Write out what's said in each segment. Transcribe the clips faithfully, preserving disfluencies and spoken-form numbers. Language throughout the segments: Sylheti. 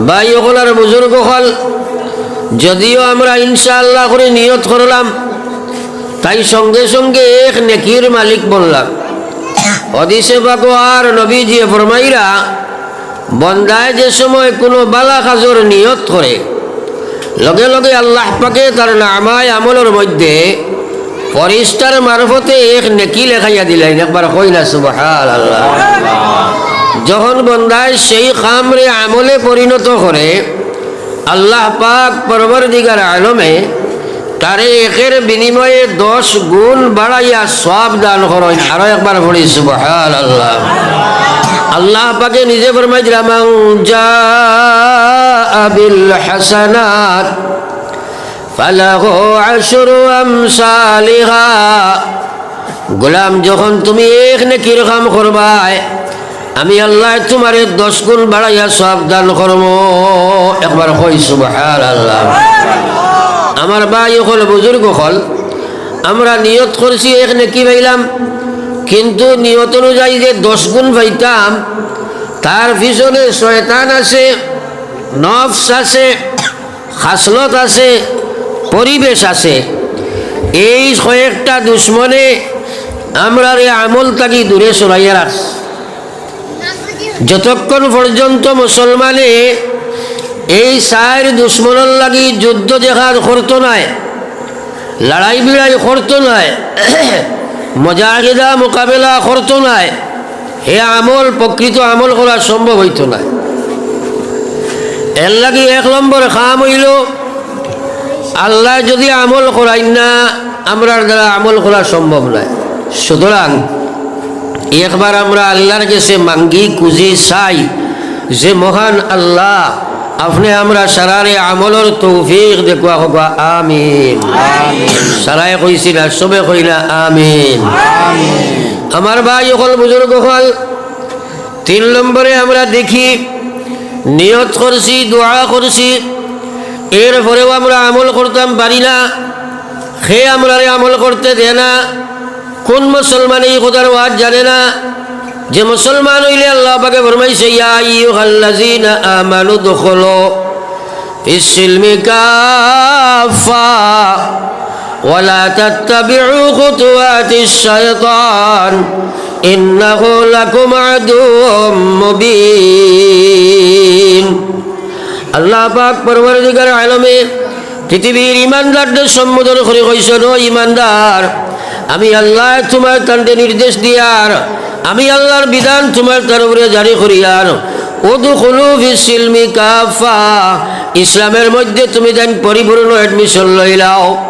ভাই অকল আর বুজুর্গ অকল, যদিও আমরা ইনশাআল্লাহ করি নিয়ত করলাম, তাই সঙ্গে সঙ্গে এক নেকির মালিক বনলাম। হাদিসে পাকো আর নবীজিয়ে ফরমাইরা, বন্দায় যে সময় কুনু বালা কাজর নিয়ত করে, লগে লগে আল্লাহ পাকে তার নামায় আমলর মধ্যে ফরিস্তার মারফতে এক নেকি লেখাইয়া দিলাইন। একবার কই না সুবহানাল্লাহ। যখন বন্দায় সেই কামরে আমলে পরিণত করে, আল্লাহ পাক পরওয়ারদিগার আলমে তারে একের বিনিময়ে দশ গুণ বাড়াইয়া সওয়াব দান করইন। আরো একবার পড়ি সুবহানাল্লাহ। আল্লাহ পাকে নিজে ফরমাইরা, "মান জাআ বিল হাসানাত ফালাহু আশরু আমসালিহা।" গোলাম, যখন তুমি এক নেকির কাম করবায়, আমি আল্লায় তুমারে দশ গুণ বাড়াইয়া সওয়াব দান করমু। একবার কই সুবহানাল্লাহ। আমার ভাই অকল, বুজুর্গ অকল, আমরা নিয়ত করছি এক নেকি পাইলাম, কিন্তু নিয়ত অনুযায়ী যে দশ গুণ পাইতাম, তার পিছনে শয়তান আছে, নফস আছে, খাসলত আছে, পরিবেশ আছে। এই কয়েকটা দুশমনে আমরারে আমল থাকি দূরে সরাইয়া রাখছে। যতক্ষণ পর্যন্ত মুসলমানে এই চাইর দুশমনর লাগি যুদ্ধ জেহাদ করতো নায়, লড়াই বিড়াই করতো নায়, মুজাহিদা মোকাবেলা করতো নায়, হে আমল, প্রকৃত আমল করা সম্ভব অইতো নায়। এর লাগি এক নম্বর কাম অইলো, আল্লায় যদি আমল করাইন না, আমরার দ্বারা আমল করা সম্ভব নায়। সুতরাং একবার আমরা আল্লার গেছে মাঙ্গি, খুজি, চাই যে, মহান আল্লাহ, আপনে আমরা সারারে আমলর তৌফিক দেউক্কা, কউক্কা আমিন। আমিন। সারায় কইছি না, সবে কই না আমিন। আমিন। আমার ভাই অকল, বুজুর্গ অকল, তিন নম্বরে আমরা দেখি, নিয়ত করছি, দোয়া করছি, এরপরেও আমরা আমল করতাম পারি না। হে আমরারে আমল করতে দেয় না। কোন মুসলমানে ই কথার ওয়াজ জানে না? যে মুসলমান অইলে আল্লাহ পাকে ফরমাইছে, "ইয়া আইয়ুহাল্লাযীনা আমানু উদখুলু ফিস সিলমি কাফফা ওয়া লা তাত্তাবিউ খুতুওয়াতিশ শাইতান ইন্নাহু লাকুম আদুউম মুবিন।" আল্লাহ পাক পরওয়ারদিগার আলমে পৃথিবীর ইমানদারদের সম্বোধন করি কইছইন, "ও ইমানদার, আমি আল্লায় তুমার তানরে নির্দেশ দিয়ার, আমি আল্লার বিধান তুমার তান উপরে জারি করিয়ার, উদখুলু ফিস সিলমি কাফফা, ইসলামের মধ্যে তুমি যেন পরিপূর্ণ admission লইলাও।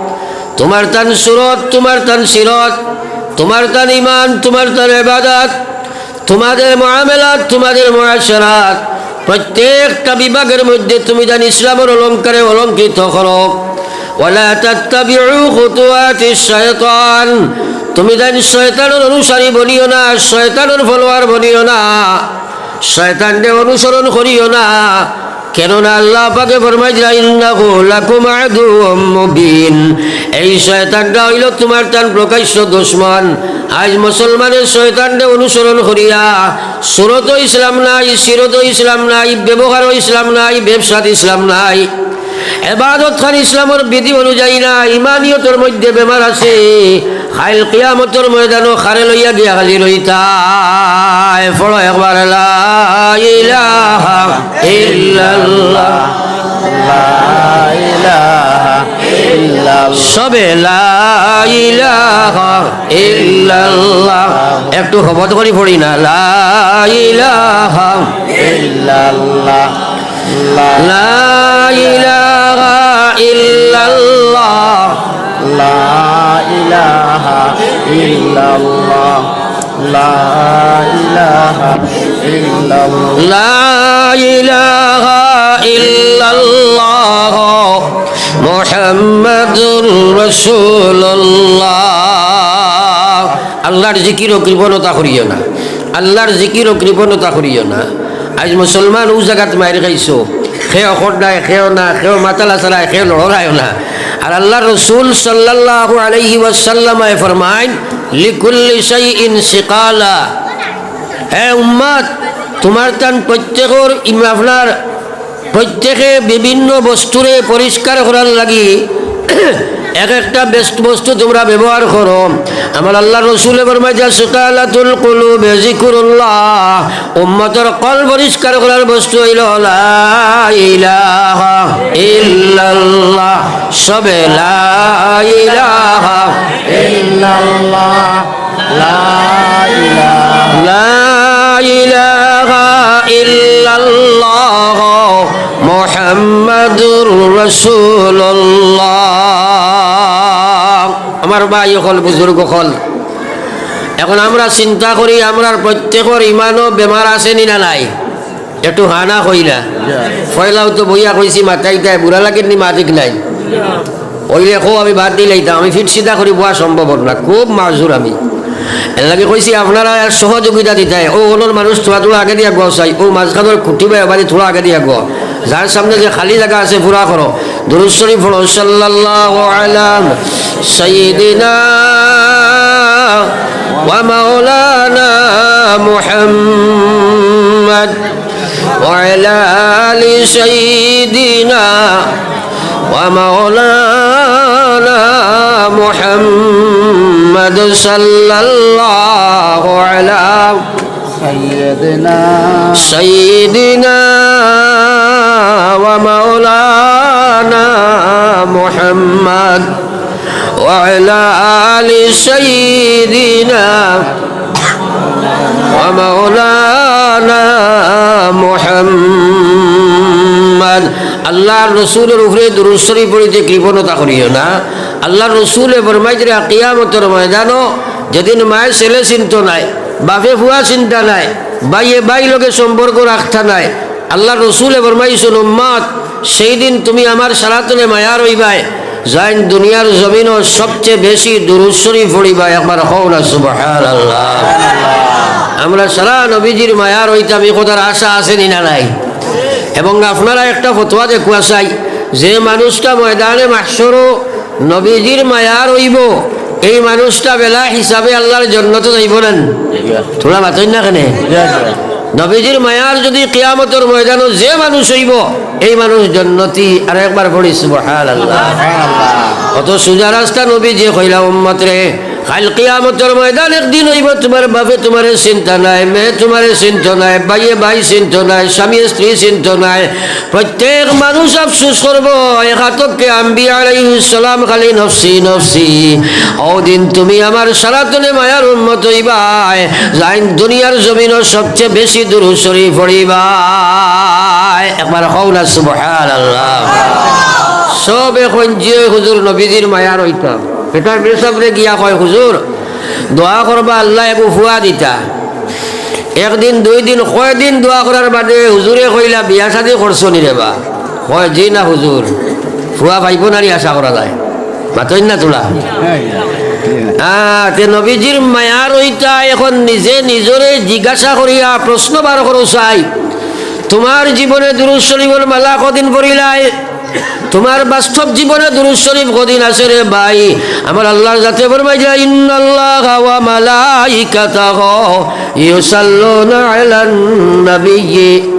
তুমার তান সুরত, তুমার তান সিরত, তুমার তান ইমান, তুমার তান ইবাদত, তুমাদের মুআমালাত, তুমাদের মুআশারাত, প্রত্যেকটা বিভাগের মধ্যে তুমি যেন ইসলামর অলংকারে অলংকৃত করো। ওয়ালা তাত্তাবিউ খুতুওয়াতিশ শাইতান, তুমি যেন শয়তানর অনুসারী বনিও না, শয়তানর follower বনিও না, শয়তানরে অনুসরণ করিও না।" কেননা আল্লাহ পাকে ফরমাইরা, "ইন্নাহু লাকুম আদুউম মুবিন।" এই শয়তানটা অইলো তুমার তান প্রকাশ্য দুশমন। আইজ মুসলমানে শয়তানরে অনুসরণ করিয়া সুরতও ইসলাম নাই, সিরতও ইসলাম নাই, ব্যবহারও ইসলাম নাই, ব্যবসাত ইসলাম নাই, এবাদত খান ইসলামর বিধি অনুযায়ী না, ইমানিয়তর মধ্যে বেমার আছে। কাইল কিয়ামতর ময়দানো কারে লইয়া গিয়া হাজির অইতায়? পড়ো একবার, লা ইলাহা ইল্লাল্লাহ। লা ইলাহা ইল্লাল্লাহ। সবে লা ইলাহা ইল্লাল্লাহ। একটু হবত করি পড়ি না, লা ইলাহা ইল্লাল্লাহ। লা ইলাহা ইল্লাল্লাহ। লা ইলাহা ইল্লাল্লাহ। লা ইলাহা ইল্লাল্লাহ। লা ইলাহা ইল্লাল্লাহ। মুহাম্মাদুর রাসূলুল্লাহ। আল্লার জিকিরো কৃপণতা করিও না, আল্লার জিকিরো কৃপণতা করিও না। আইজ মুসলমান অউ জাগাত মাইর খাইছো, কেউ খর নাই, কেউ না, কেউ মাতালা চালায়, কেউ লড়াইও না। আর আল্লার রসুল সাল্লাল্লাহু আলাইহি ওয়াসাল্লামে ফরমাইন, "লিকুল্লি শাইইন সিকালা।" হে উম্মত, তুমার তান প্রত্যেকর ইম-, আপনার প্রত্যেকে বিভিন্ন বস্তুরে পরিষ্কার করার লাগি এক একটা বেস-, বস্তু তুমরা ব্যবহার করো। আমার আল্লার রসুলে ফরমাইতা, "সুকালাতুল কুলুবে জিকুরুল্লাহ।" উম্মতর কলব পরিষ্কার করার বস্তু অইলো লা ইলাহা ইল্লাল্লাহ। সবে লা ইলাহা ইল্লাল্লাহ। লা ইলাহা, লা ইলাহা ইল্লাল্লাহ মুহাম্মাদুর রাসূলুল্লাহ। আমার ভাই অকল, বুজুর্গ অকল, এখন আমরা চিন্তা করি, আমরার প্রত্যেকর ইমানো বেমার আছে নি না নাই? একটু হা না কইলা। পয়লাউ তো বইয়া কইছি, মাতাইতায় বুড়া লাগের নি, মাতিক নাই। অইলে কও, আমি বাদ দিলাইতাম, আমি ফিট সিধা করি বওয়া সম্ভব না, খুব মাজুর আমি। এর লাগি কইছি আপনারা আর সহযোগিতা দিতায়। অউ অনর মানুষ থুড়া থুড়া আগেদি আগুয়াও চাই, অউ মাঝখানর খুঁটি বায় বাদে থুড়া আগেদি আগুয়াও। যার সামনে যে খালি জাগা আছে পুরা করো। দুরূদ শরীফ পড়ো, সাল্লাল্লাহু আলা সাইয়্যিদিনা ওয়া মাওলানা মুহাম্মদ। وعلى آل سيدنا ومولانا محمد صلى الله على سيدنا سيدنا ومولانا محمد وعلى آل سيدنا ومولانا محمد। আল্লার রসুলর উপরে দুরূদ শরীফ পড়িতে কৃপণতা করিও না। আল্লার রসুলে ফরমাইতরা, কিয়ামতর ময়দানো যেদিন মায়ে ছেলে চিনতো নায়, বাপে পুয়া চিনতা নায়, ভাইয়ে ভাই লগে সম্পর্ক রাখতা নায়, আল্লার রসুলে ফরমাইছইন, "উম্মত, সেই দিন তুমি আমার সারাতনে মায়ার অইবায়, যাইন দুনিয়ার জমিনো সবচে বেশি দুরূদ শরীফ পড়িবায়।" একবার কও না, সুবহানাল্লাহ। আমরা সারা নবীজির মায়ার অইতাম, ই কথার আশা আছে নি না নাই? এবং আপনারা একটা ফতোয়া দেখুয়া চাই, যে মানুষটা ময়দানে মাহশরো নবীজির মায়ার অইবো, এই মানুষটা বেলা হিসাবে আল্লার জন্নতো যাইবো না নি? থুড়া মাতইন না কেনে? নবীজির মায়ার যুদি কিয়ামতর ময়দানো যে মানুষ অইবো, এই মানুষ জন্নতি। আর একবার পড়ি, সুবহানাল্লাহ। অত সুজা রাস্তা নবীজিয়ে কইলা, উম্মতরে, কাইল কিয়ামতর ময়দান একদিন অইবো, তুমার বাপে তুমারে চিনতা নায়, মেয়ে তুমারে চিনতো নায়, ভাইয়ে ভাই চিনতো নায়, স্বামীয়ে স্ত্রী চিনতো নায়, প্রত্যেক মানুষ আফসোস করবো, এক আতকে আম্বিয়া আলাইহিস সালাম খালি নফসি, নফসি। অউ দিন তুমি আমার সারাতনে মায়ার উম্মত অইবায়, যাইন দুনিয়ার জমিনো সবচে বেশি দুরূদ শরীফ পড়িবায়। একবার কও না, সুবহানাল্লাহ। সবে কইন, "জি অয় হুজুর, নবীজির মায়ার অইতাম।" এটা মেসাবরে গিয়া কয়, "হুজুর, দোয়া করবা, আল্লায় এগু পুয়া দিতা।" একদিন, দুইদিন, কয়দিন দোয়া করার বাদে হুজুরে কইলা, "বিয়া শাদি করছো নি রে বা?" কয়, "জি না হুজুর, পুয়া পাইবো না নি আশা করা যায়।" মাতইন না থুড়া। আ, তে নবীজির মায়ার অইতা এখন নিজে নিজরে জিজ্ঞাসা করিয়া প্রশ্ন বার করো চাই, তুমার জীবনে দুরূদ শরীফর মালা কদিন পড়িলায়? তুমার বাস্তব জীবনে দুরূদ শরীফ কদিন আছে রে ভাই? আমার আল্লার জাতে ফরমাইলা, "ইন্নাল্লাহা ওয়া মালাইকাতাহু ইউসাল্লুনা আলান নাবিয়্যি,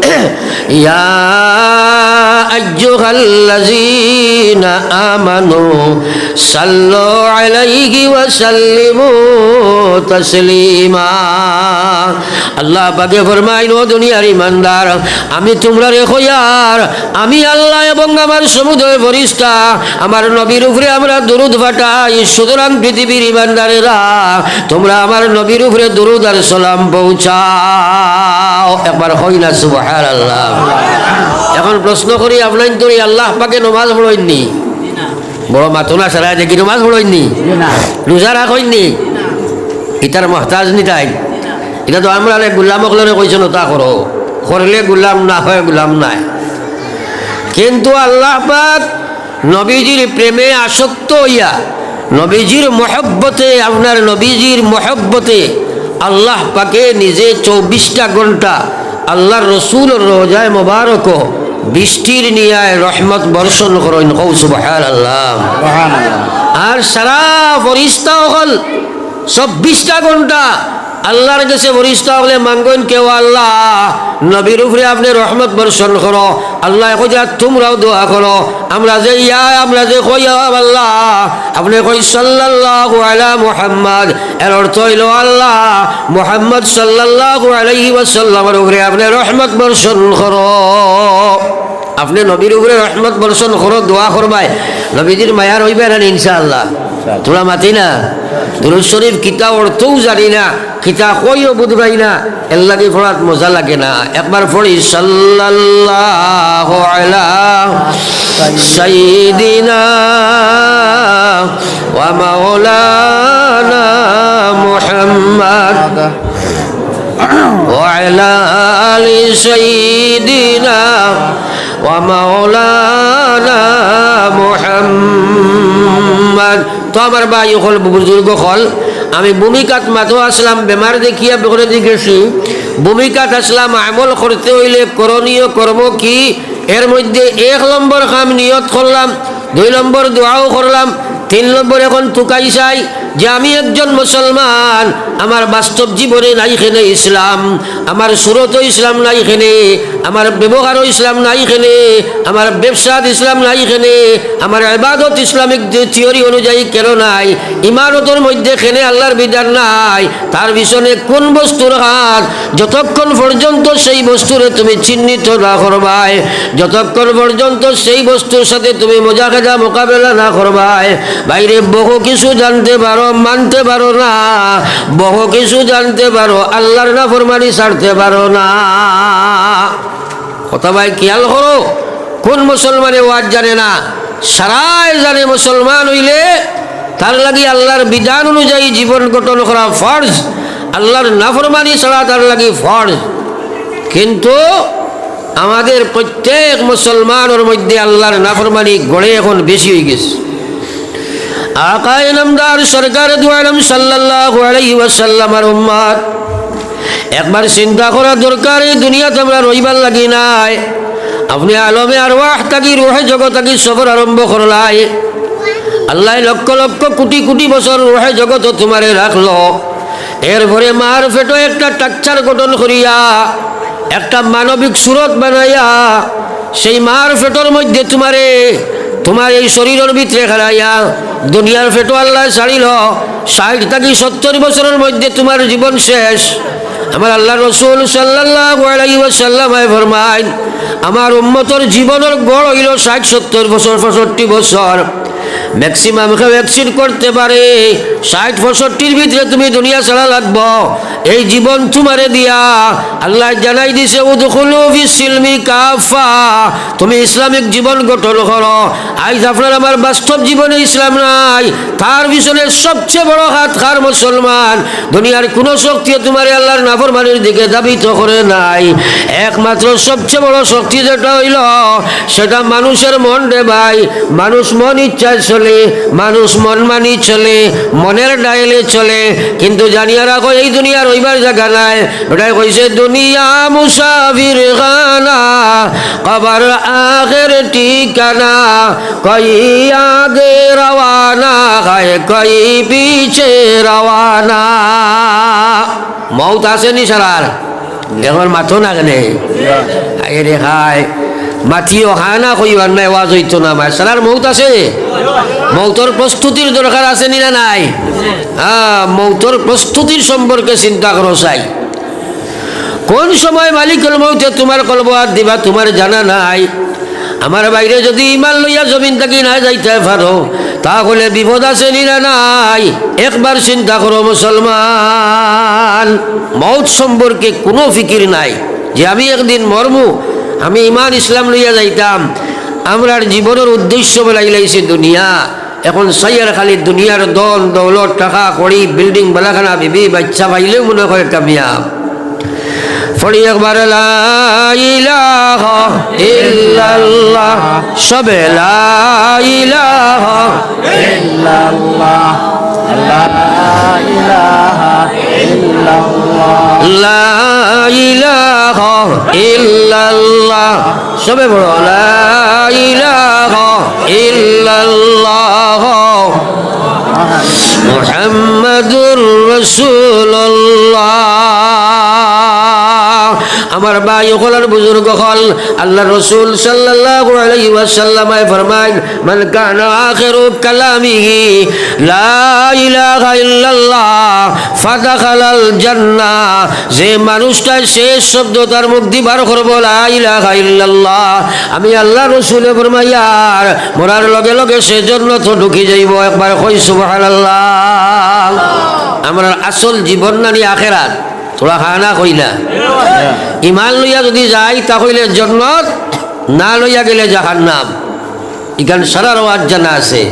ইয়া আইয়ুহাল্লাযীনা আমানু সাল্লু আলাইহি ওয়া সাল্লিমু তাসলিমা।" আল্লাহ পাকে ফরমাইন, "ও দুনিয়ার ইমানদার, আমি তুমরারে কইয়ার, আমি আল্লাহ এবং আমার সমুদয় ফিরিস্তা আমার নবীর উপরে আমরা দুরূদ পাঠাই। সুতরাং পৃথিবীর ইমানদারেরা, তুমরা আমার নবীর উপরে দুরূদ আর সালাম পৌঁছাও।" একবার কই না, সুবহানাল্লাহ। এখন প্রশ্ন করি, আপনাইনতরে আল্লাহ পাকে নমাজ পড়ইন নি? বড় মাতো না সারায় দেখি, নমাজ পড়ইন নি? রোজা রাখইন নি? ইতার মহতাজ নি তাইন? ইতা তো আমরারে গুলাম অকলরে কইছইন, অতা করো। করলে গুলাম, না অয় গুলাম নায়। কিন্তু আল্লাহ পাক নবীজির প্রেমে আসক্ত অইয়া, নবীজির মহব্বতে, আপনার নবীজির মহব্বতে আল্লাহ পাকে নিজে চব্বিশটা ঘন্টা আল্লার রসুলর রওজায় মোবারকো বৃষ্টির নিয়ায় রহমত বর্ষণ করইন। কও সুবহানাল্লাহ। আর সারা ফিরিস্তা অকল চব্বিশটা ঘন্টা আল্লাহর গেছে ফিরিস্তা অকলে মাঙ্গইন, কেউ আল্লাহ, নবীর উপরে আপনে রহমত বর্ষণ করো। আল্লায় কইতা, তুমরাও দোয়া করো। আমরা যে ইয়া, আমরা যে কই, আল্লাহ, আপনে কই সাল্লাল্লাহু আলা মুহাম্মদ, এর অর্থ অইলো, আল্লাহ, মুহাম্মদ সাল্লাল্লাহু আলাইহি ওয়াসাল্লামর উপরে আপনে রহমত বর্ষণ করো। আপনে নবীর উপরে রহমত বর্ষণ করো, দোয়া করবায়, নবীজির মায়ার অইবা না ইনশাআল্লাহ। তুমরা মাতি না, দুরূদ শরীফ কিতা অর্থও জানি না, কিতা কইও বুঝবায় না, এর লাগি পড়াত মজা লাগে না। একবার পড়ি, সাল্লাল্লাহু আলা সাইয়্যিদিনা ওয়া মাওলানা মুহাম্মদ ওয়া আলা আলি সাইয়্যিদিনা ওয়া মাওলানা মুহাম্মদ। তো আমার ভাই অকল, বুজুর্গ অকল, আমি ভূমিকাত মাত্র আছলাম, বেমার দেখিয়া বেগরে দি গেছি। ভূমিকাত আছলাম, আমল করতে অইলে করণীয় কর্ম কি? এর মধ্যে এক নম্বর কাম নিয়ত করলাম, দুই নম্বর দোয়াও করলাম, তিন নম্বর এখন তুকাই চাই যে আমি একজন মুসলমান, আমার বাস্তব জীবনে নাই কেনে ইসলাম, আমার সুরতও ইসলাম নাই কেনে, আমার ব্যবহারও ইসলাম নাই কেনে, আমার ব্যবসাত ইসলাম নাই কেনে, আমার ইবাদত ইসলামিক যে থিওরি অনুযায়ী কেন নাই, ইমানতর মধ্যে কেনে আল্লাহর বিধান নাই, তার পিছনে কোন বস্তুর হাত, যতক্ষণ পর্যন্ত সেই বস্তুরে তুমি চিহ্নিত না করবায়, যতক্ষণ পর্যন্ত সেই বস্তুর সাথে তুমি মুজাহেদা মোকাবেলা না করবায়, বাইরে বহু কিছু জানতে পারো, মানতে পারো না, বহু কিছু জানতে পারো, আল্লাহর নাফরমানি ছাড়তে পারো না। কথা ভাই খেয়াল করো, কোন মুসলমানে ওয়াজ জানে না? সারায় জানে মুসলমান অইলে তার লাগি আল্লাহর বিধান অনুযায়ী জীবন গঠন করা ফরজ, আল্লাহর নাফরমানি ছাড়া তার লাগি ফরজ। কিন্তু আমাদের প্রত্যেক মুসলমানর মধ্যে আল্লাহর নাফরমানি গড়ে এখন বেশি অই গেছে। আকায়ে নামদার সরকারে দু আলম সাল্লাল্লাহু আলাইহি ওয়াসাল্লামর উম্মত, একবার চিন্তা করা দরকার, এই দুনিয়াত আমরা রইবার লাগি নায়। আপনে আলমে আরওয়াহ থাকি, রুহে জগৎ থাকি সফর আরম্ভ করলায়। আল্লায় লক্ষ লক্ষ কোটি কোটি বছর রুহে জগৎ তুমারে রাখলো। এরপরে মার পেটো একটা structure গঠন করিয়া, একটা মানবিক সুরত বানাইয়া, সেই মার পেটর মধ্যে তুমারে, তুমার এই শরীরর ভিতরে খেলাইয়া, দুনিয়ার পেটো আল্লায় ছাড়িলো। ষাইট থাকি সত্তইর বছরর মধ্যে তুমার জীবন শেষ। আমার আল্লাহর রসুল সাল্লাল্লাহু আলাইহি ওয়াসাল্লামে ফরমাইন, আমার উম্মতর জীবনর গড় অইলো ষাইট, সত্তইর বছর, পঁয়ষট্টি বছর। Maximum কেউ exceed করতে পারে। ষাইট পঁয়ষট্টির ভিতরে তুমি দুনিয়া ছাড়া লাগবো। এই জীবন তুমারে দিয়া আল্লায় জানাই দিছে, "উদখুলু ফিস সিলমি কাফা।" তুমি ইসলামিক জীবন গঠন করো। আইজ আপনার আমার বাস্তব জীবনে ইসলাম নাই, তার পিছনে সবচেয়ে বড় হাত কার? মুসলমান। দুনিয়ার কোনো শক্তিয়ে তুমারে আল্লাহর নাফরমানির দিকে ধাবিত করে নাই। একমাত্র সবচেয়ে বড় শক্তি যেটা অইলো, সেটা মানুষের মন রে ভাই। মানুষ মন ইচ্ছায় চলে, মানুষ মন মানি চলে, মনের ডায়েলে চলে। কিন্তু জানিয়া রাখো, এই দুনিয়া রইবার জাগা নায়। বেটায় কইছে, "দুনিয়া মুসাফির খানা, কবর আখের ঠিকানা, কই আগে রওয়ানা হয়, কই পিছে রওয়ানা।" মউত আছে নি সারার? এখন মাতো না কেনে? আরে হায়, মাতিও খানা কইবার নাই, ওয়াজ অইতো না। মায় সারার মউত আছে? মউতর প্রস্তুতির দরকার আছে নি না নাই? হ্যাঁ, মউতর প্রস্তুতির সম্পর্কে চিন্তা করো চাই। কোন সময় মালিকুল মউতে তুমার কলবো আত দিবা, তুমার জানা নাই। আমার ভাইরে, যদি ইমান লইয়া জমিন থাকি না যাইতে পারো, তাহলে বিপদ আছে নি না নাই? একবার চিন্তা করো মুসলমান, মউত সম্পর্কে কোনো ফিকির নাই যে আমি একদিন মরমু, আমি ইমান ইসলাম লইয়া যাইতাম। আমরার জীবনর উদ্দেশ্য বানাইলাইছি দুনিয়া। এখন চাইয়ার খালি দুনিয়ার ধন, দৌলত, টাকা, কড়ি, building, বালাখানা, বিবি, বাচ্চা পাইলেউ মনে করে কামিয়াব। পড়ি একবার লা ইলাহা ইল্লাল্লাহ, সবে লা ইলাহা ইল্লাল্লাহ, লা ইলাহা ইল্লাল্লাহ, লা ইলাহা ইল্লাল্লাহ। সবে বলো, লা ইলাহা ইল্লাল্লাহ। মুহাম্মাদুর রাসূলুল্লাহ। আমার ভাই অকল আর বুজুর্গ অকল, আল্লাহর রাসূল সাল্লাল্লাহু আলাইহি ওয়াসাল্লামে ফরমাইন, "মান কানা আখিরু কালামিহি লা ইলাহা ইল্লাল্লাহ ফাদাখালাল জান্নাহ।" যে মানুষটায় শেষ শব্দ তার মুখ দি বার করবো, "লা ইলাহা ইল্লাল্লাহ", আমি আল্লাহর রাসূলে ফরমাইয়ার, মরার লগে লগে সে জন্নতো ঢুকি যাইবো। একবার কই সুবহানাল্লাহ। আমরার আসল জীবন নানি আখেরাত? থুড়া খানা কইলা। ইমান লইয়া যুদি যাই, তা কইলে জন্নত, না লইয়া গেলে জাহান্নাম। ইখান সারা রওয়াত জানা আছে।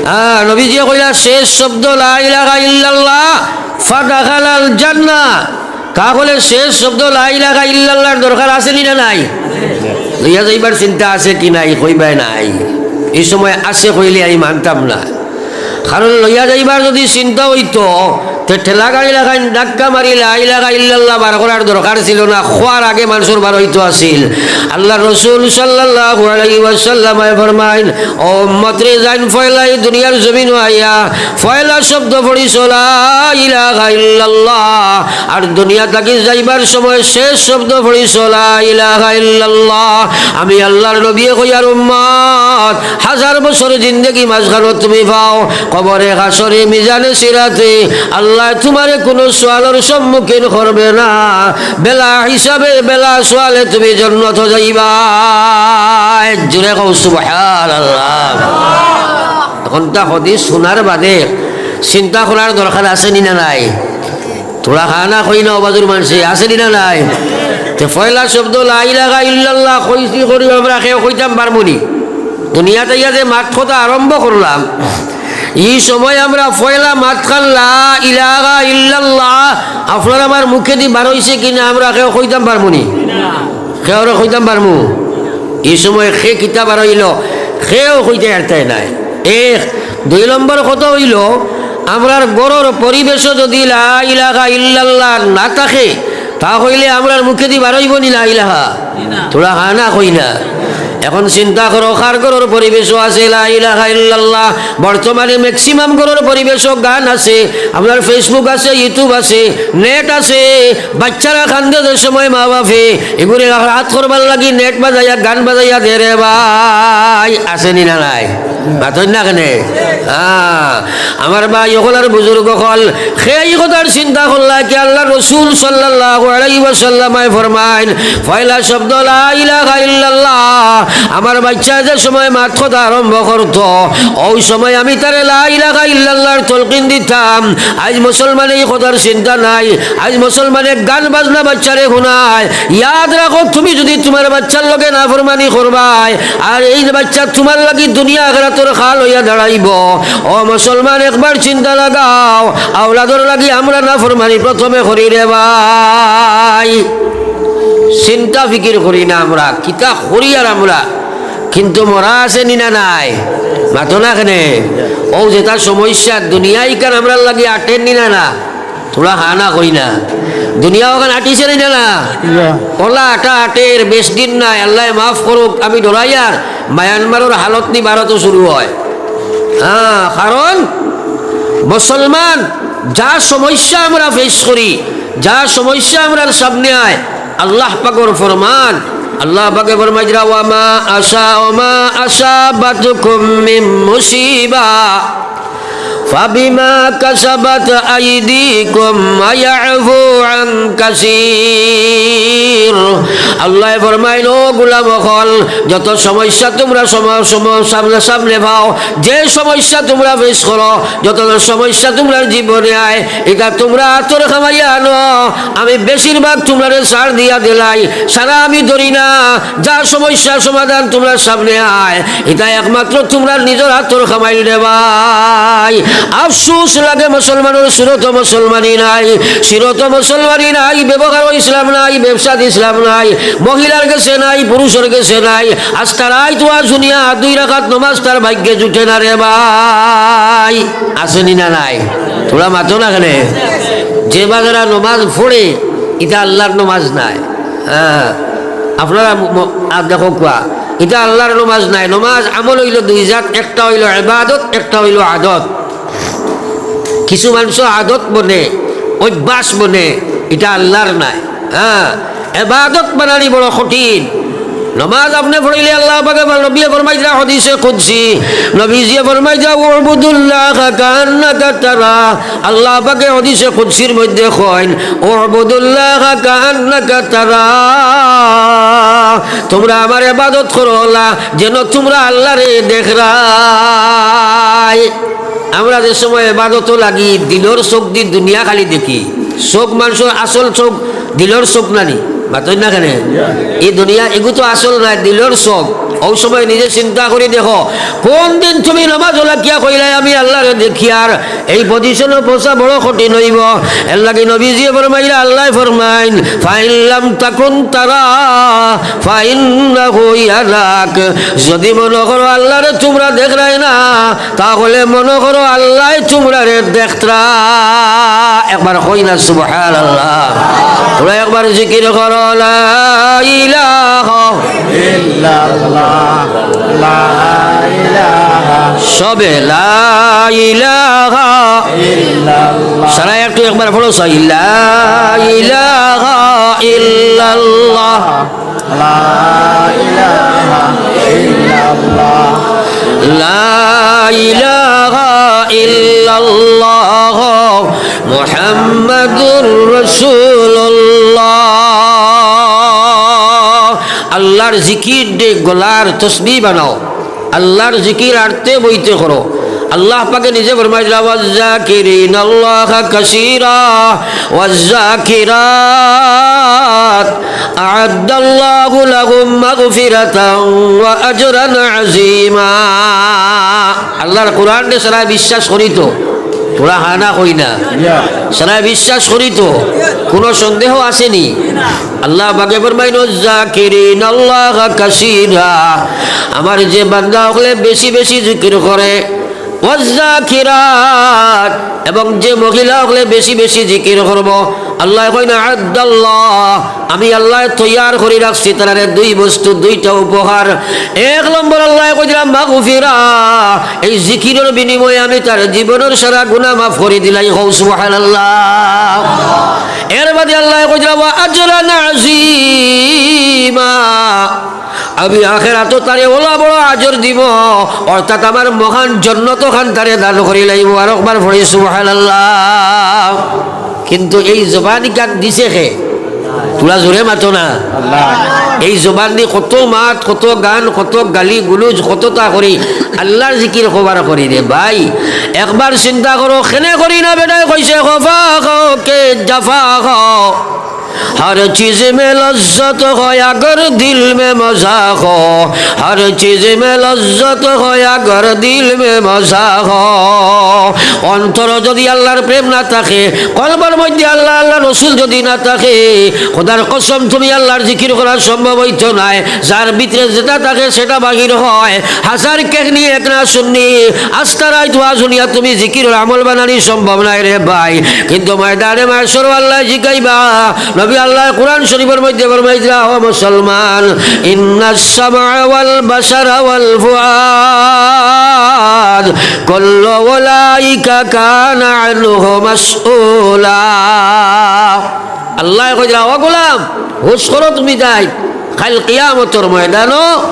হ্যাঁ, নবীজিয়ে কইলা, "শেষ শব্দ লা ইলাহা ইল্লাল্লাহ, ফাদাখালাল জান্নাহ।" তা কইলে শেষ শব্দ লা ইলাহা ইল্লাল্লাহর দরকার আছে নি না নাই? লইয়া যাইবার চিন্তা আছে কি নাই? কইবায় নাই। ই সময় আছে কইলে আমি মানতাম না। কারণ লইয়া যাইবার যুদি চিন্তা অইতো, তে ঠেলা গাড়ি লাখান ধাক্কা মারি লা ইলাহা ইল্লাল্লাহ বার করার দরকার ছিল না, কওয়ার আগে মানষর বার অইতো আছিল। আল্লাহর রাসূল সাল্লাল্লাহু আলাইহি ওয়াসাল্লামে ফরমাইন, "ও উম্মত রে, যাইন পয়লা ই দুনিয়ার জমিনো আইয়া পয়লা শব্দ পড়িছো লা ইলাহা ইল্লাল্লাহ, আর দুনিয়া থাকি যাইবার সময় শেষ শব্দ পড়িছো লা ইলাহা ইল্লাল্লাহ।" আমি আল্লাহর নবীয়ে কইয়ার, উম্মত, হাজার বছর জিন্দেগি মাঝখানো তুমি পাও, কবরে হাশরে মিজানে সিরাতে আল্লায় তুমারে কুনু সওয়ালর সম্মুখীন করবে না। বেলা হিসাবে, বেলা সওয়ালে তুমি জন্নতো যাইবায়। জুরে কও সুবহানাল্লাহ। অখন তা হাদিস হুনার বাদে চিন্তা করার দরকার আছে নি না নাই? থুড়া খানা কই না, অবাজুর মানষে আছে নি না নাই? তে পয়লা শব্দ লা ইলাহা ইল্লাল্লাহ কইছি করি আমরা কেউ কইতাম পারমু নি? দুনিয়াত আইয়া যে মাত কথা আরম্ভ করলাম, ই সময় আমরা পয়লা মাতখান লা ইলাহা ইল্লাল্লাহ আপনার আমার মুখেদি বার অইছে কিনা আমরা কেউ কইতাম পারমু নি? কেউরে কইতাম পারমু? ই সময় কে কিতা বার অইলো, কেউ কইতে পারতায় নায়। এক, দুই নম্বর কথা অইলো, আমরার ঘরর পরিবেশো যুদি লা ইলাহা ইল্লাল্লাহ না থাকে, তা কইলে আমরার মুখেদি বার অইবো নি লা ইলাহা? থুড়া খানা কই না। অখন চিন্তা করো, কার ঘরর পরিবেশো আছে লা ইলাহা ইল্লাল্লাহ? বর্তমানে maximum ঘরর পরিবেশো গান আছে, আমরার Facebook আছে, YouTube আছে, net আছে, বাইচ্চারা কান্দে যে সময় মা বাপে ইগুরে রাগ করবার লাগি net বাজাইয়া, গান বাজাইয়া দে রে ভাই, আছে নি না নাই? মাতইন না কেনে? হ্যাঁ, আমার ভাই অকল আর বুজুর্গ অকল, কেউ ই কথার চিন্তা করলা কি? আল্লাহর রাসূল সাল্লাল্লাহু আলাইহি ওয়াসাল্লামে ফরমাইন, পয়লা শব্দ লা ইলাহা ইল্লাল্লাহ। আমার বাইচ্চায় যে সময় মাত কথা আরম্ভ করতো, অউ সময় আমি তারে লা ইলাহা ইল্লাল্লাহর তলকিন দিতাম। আইজ মুসলমানে ই কথার চিন্তা নাই। আইজ মুসলমানে গান বাজনা বাইচ্চারে হুনায়। ইয়াদ রাখো, তুমি যুদি তুমার বাইচ্চার লগে নাফরমানি করবায়, আর ই বাইচ্চা তুমার লাগি দুনিয়া আখেরাতর কাল অইয়া দাঁড়াইবো। ও মুসলমান, একবার চিন্তা লাগাও, আওলাদর লাগি আমরা নাফরমানি প্রথমে করি রে ভাই। চিন্তা ফিকির করি না আমরা, কিতা করি আর আমরা। কিন্তু মরা আছে নি না নাই? মাতো না কেনে? অউ যেটা সমস্যা, দুনিয়া ইখান আমরার লাগি আটের নি না না? থুড়া খানা কই না। দুনিয়া অখান আটিছে নি না না? ইয়া। অলা আটা আটের, বেশ দিন নাই, আল্লায় মাফ করুক, আমি ডরাইয়ার মায়ানমারর হালত নি ভারতো শুরু অয়। হ্যাঁ, কারণ মুসলমান যা সমস্যা আমরা face করি, যা সমস্যা আমরার সামনে আয়, আল্লাহ পাকর ফরমান, আল্লাহ পাকে ফরমাইরা, "ওয়া মা আসা, ওয়া মা আসাবাতকুম মিন মুসিবা, ফাবিমা কাসাবাত আইদিকুম ওয়া ইয়াফু আন কাসীর।" আল্লায় ফরমাইন, "ও গোলাম অকল, যত সমস্যা তুমরা সম-, সম-, সামনে সামনে পাও, যে সমস্যা তুমরা face করো, যত সমস্যা তুমরার জীবনে আয়, ইটা তুমরার আতর কামাইয়া আনো। আমি বেশিরভাগ তুমরারে ছাড় দিয়া দিলাই, সারা আমি ধরি না। যা সমস্যা সমাধান তুমরার সামনে আয়, ইটা একমাত্র তুমরার নিজর আতর কামাইল রে ভাই।" আফসোস লাগে, মুসলমানর সুরত মুসলমানি নাই, সিরত মুসলমানি নাই, ব্যবহারো ইসলাম নাই, ব্যবসাত ইসলাম নাই, মহিলার গেছে নাই, পুরুষর গেছে নাই। আস্তা রাইত ওয়াজ হুনিয়া দুই রাকাত নমাজ তার ভাগ্যে জুটে না রে ভাই। আছে নি না নাই? থুড়া মাতো না কেনে? যে বাজারা নমাজ পড়ে, ইটা আল্লাহর নমাজ নায়। হ্যাঁ, আপনারা ম-, ম-, আর দেখো কুয়া, ইটা আল্লাহর নমাজ নায়। নমাজ আমল অইলো দুই জাত, একটা অইলো ইবাদত, একটা অইলো আদত। কিছু মানষর আদত বনে, অভ্যাস বনে, ইটা আল্লার নায়। হ্যাঁ, এবাদত বানানি বড় কঠিন। নমাজ আপনে পড়িলে আল্লা পাকে, নবীয়ে ফরমাইতরা হাদিসে কুদসি, নবীজিয়ে ফরমাইতরা, "উবুদুল্লাহা কাআন্নাকা তারা।" আল্লা পাকে হাদিসে কুদসির মধ্যে কইন, "উবুদুল্লাহা কাআন্নাকা তারা।" তুমরা আমার এবাদত করো অলা যেন তুমরা আল্লারে দেখরায়। আমরা যে সময় এবাদতো লাগি, দিলর চউখ দি দুনিয়া খালি দেখি। চউখ মানষর আসল চউখ, দিলর চউখ নানি? মাতইন না কেনে? ই দুনিয়া, ইগু তো আসল নায়, দিলর চউখ। অউ সময় নিজে চিন্তা করি দেখো, কুন দিন তুমি নমাজো লাগিয়া কইলায়, "আমি আল্লারে দেখিয়ার"? এই পজিশনো পৌঁছা বড় কঠিন অইবো। এরলাগি নবীজিয়ে ফরমাইলা, আল্লায় ফরমাইন, "ফাইন লাম তাকুন তারা, ফাইন্নাহু ইয়ারাক।" যদি মনো করো আল্লারে তুমরা দেখরায় না, তাহলে মনো করো আল্লায় তুমরারে দেখতরা। একবার কই না সুবহানাল্লাহ। তুমরা একবার জিকির করো, লা ইলাহা ইল্লাল্লাহ, লা ইলাহা। সবে লা ইলাহা ইল্লাল্লাহ। সারা একটু একবার পড়ো, সাই লা ইলাহা ইল্লাল্লাহ। লা ইলাহা ইল্লাল্লাহ। লা ইলাহা ইল্লাল্লাহ মুহাম্মাদুর রাসূলুল্লাহ। আল্লার জিকির দে গলার তসবিহ বানাও। আল্লার জিকির আটতে বইতে করো। আল্লা পাকে নিজে ফরমাইলা, "ওয়াজ্জাকিরিনাল্লাহা কাসীরা ওয়াজ্জাকিরাত আ'আদ্দাল্লাহু লাহুম মাগফিরাতান ওয়া আজরান আযীমা।" আল্লার কোরআনরে সারা বিশ্বাস করি তো, তোরা হা না কই না? সারা বিশ্বাস করি তো, কুনু সন্দেহ আছে নি? আল্লা পাকে ফরমাইন, "ওয়াজ্জাকিরিনাল্লাহা কাসীরা", আমার যে বান্দা অকলে বেশি বেশি জিকির করে, "ওয়াজ্জাকিরাত", এবং যে মহিলা অকলে বেশি বেশি জিকির করবো, আল্লায় কইন, "আ'আদ্দাল্লাহ", আমি আল্লায় তৈয়ার করি রাখছি তারারে দুই বস্তু, দুইটা উপহার। এক নম্বর আল্লায় কইরা মাগফিরা, এই জিকিরর বিনিময়ে আমি তার জীবনর সারা গুনা মাফ করি দিলাই। কও সুবহানাল্লাহ। এর বাদে আল্লায় কইরা, "ওয়া আজরান আযীমা", আমি আখেরাতো তারে অলা বড় আজর দিমু, অর্থাৎ আমার মহান জন্নত খান তারে দান করি লাইমু। আরকবার পড়ি সুবহানাল্লাহ। কিন্তু এই জবানি গান দিছে কে? তুলা জোরে মাতো না। এই জবান দি কত মাত, কত গান, কত গালি গুলুজ, কততা করি, আল্লার জিকির কবার করি রে ভাই। একবার চিন্তা করো, কেনে করি না? বেটায় কইছে, "খফা খো কে জাফা খো, হর চিজ মে লজ্জত খো, আগর দিল মে মজা খো, হর চিজ মে লজ্জত খো, আগর দিল মে মজা খো।" অন্তরো যদি আল্লার প্রেম না থাকে, কলবর মধ্যে আল্লা, আল্লার রসুল যদি না থাকে, খোদার কসম, তুমি আল্লার জিকির করা সম্ভব অইতো নায়। যার ভিতরে যেটা থাকে, সেটা বাহির হয়। হাজার কেহনি এক না শুননি, আস্তা রাইত ওয়াজ হুনিয়া তুমি জিকিরর আমল বানানি সম্ভব নায় রে ভাই। কিন্তু ময়দানে মাহশরো আল্লায় জিকাইবা। নবী আল্লায় কোরআন শরীফর মধ্যে ফরমাইরা, "ও মুসলমান, ইন্নাস সামআ ওয়াল বাসারা ওয়াল ফুআদ কুল্লু উলাইকা কানা আনহু মাসউলা।" আল্লায় কইরা, "ও গোলাম, হুশ করো তুমি তাই, কাইল কিয়ামতর ময়দানো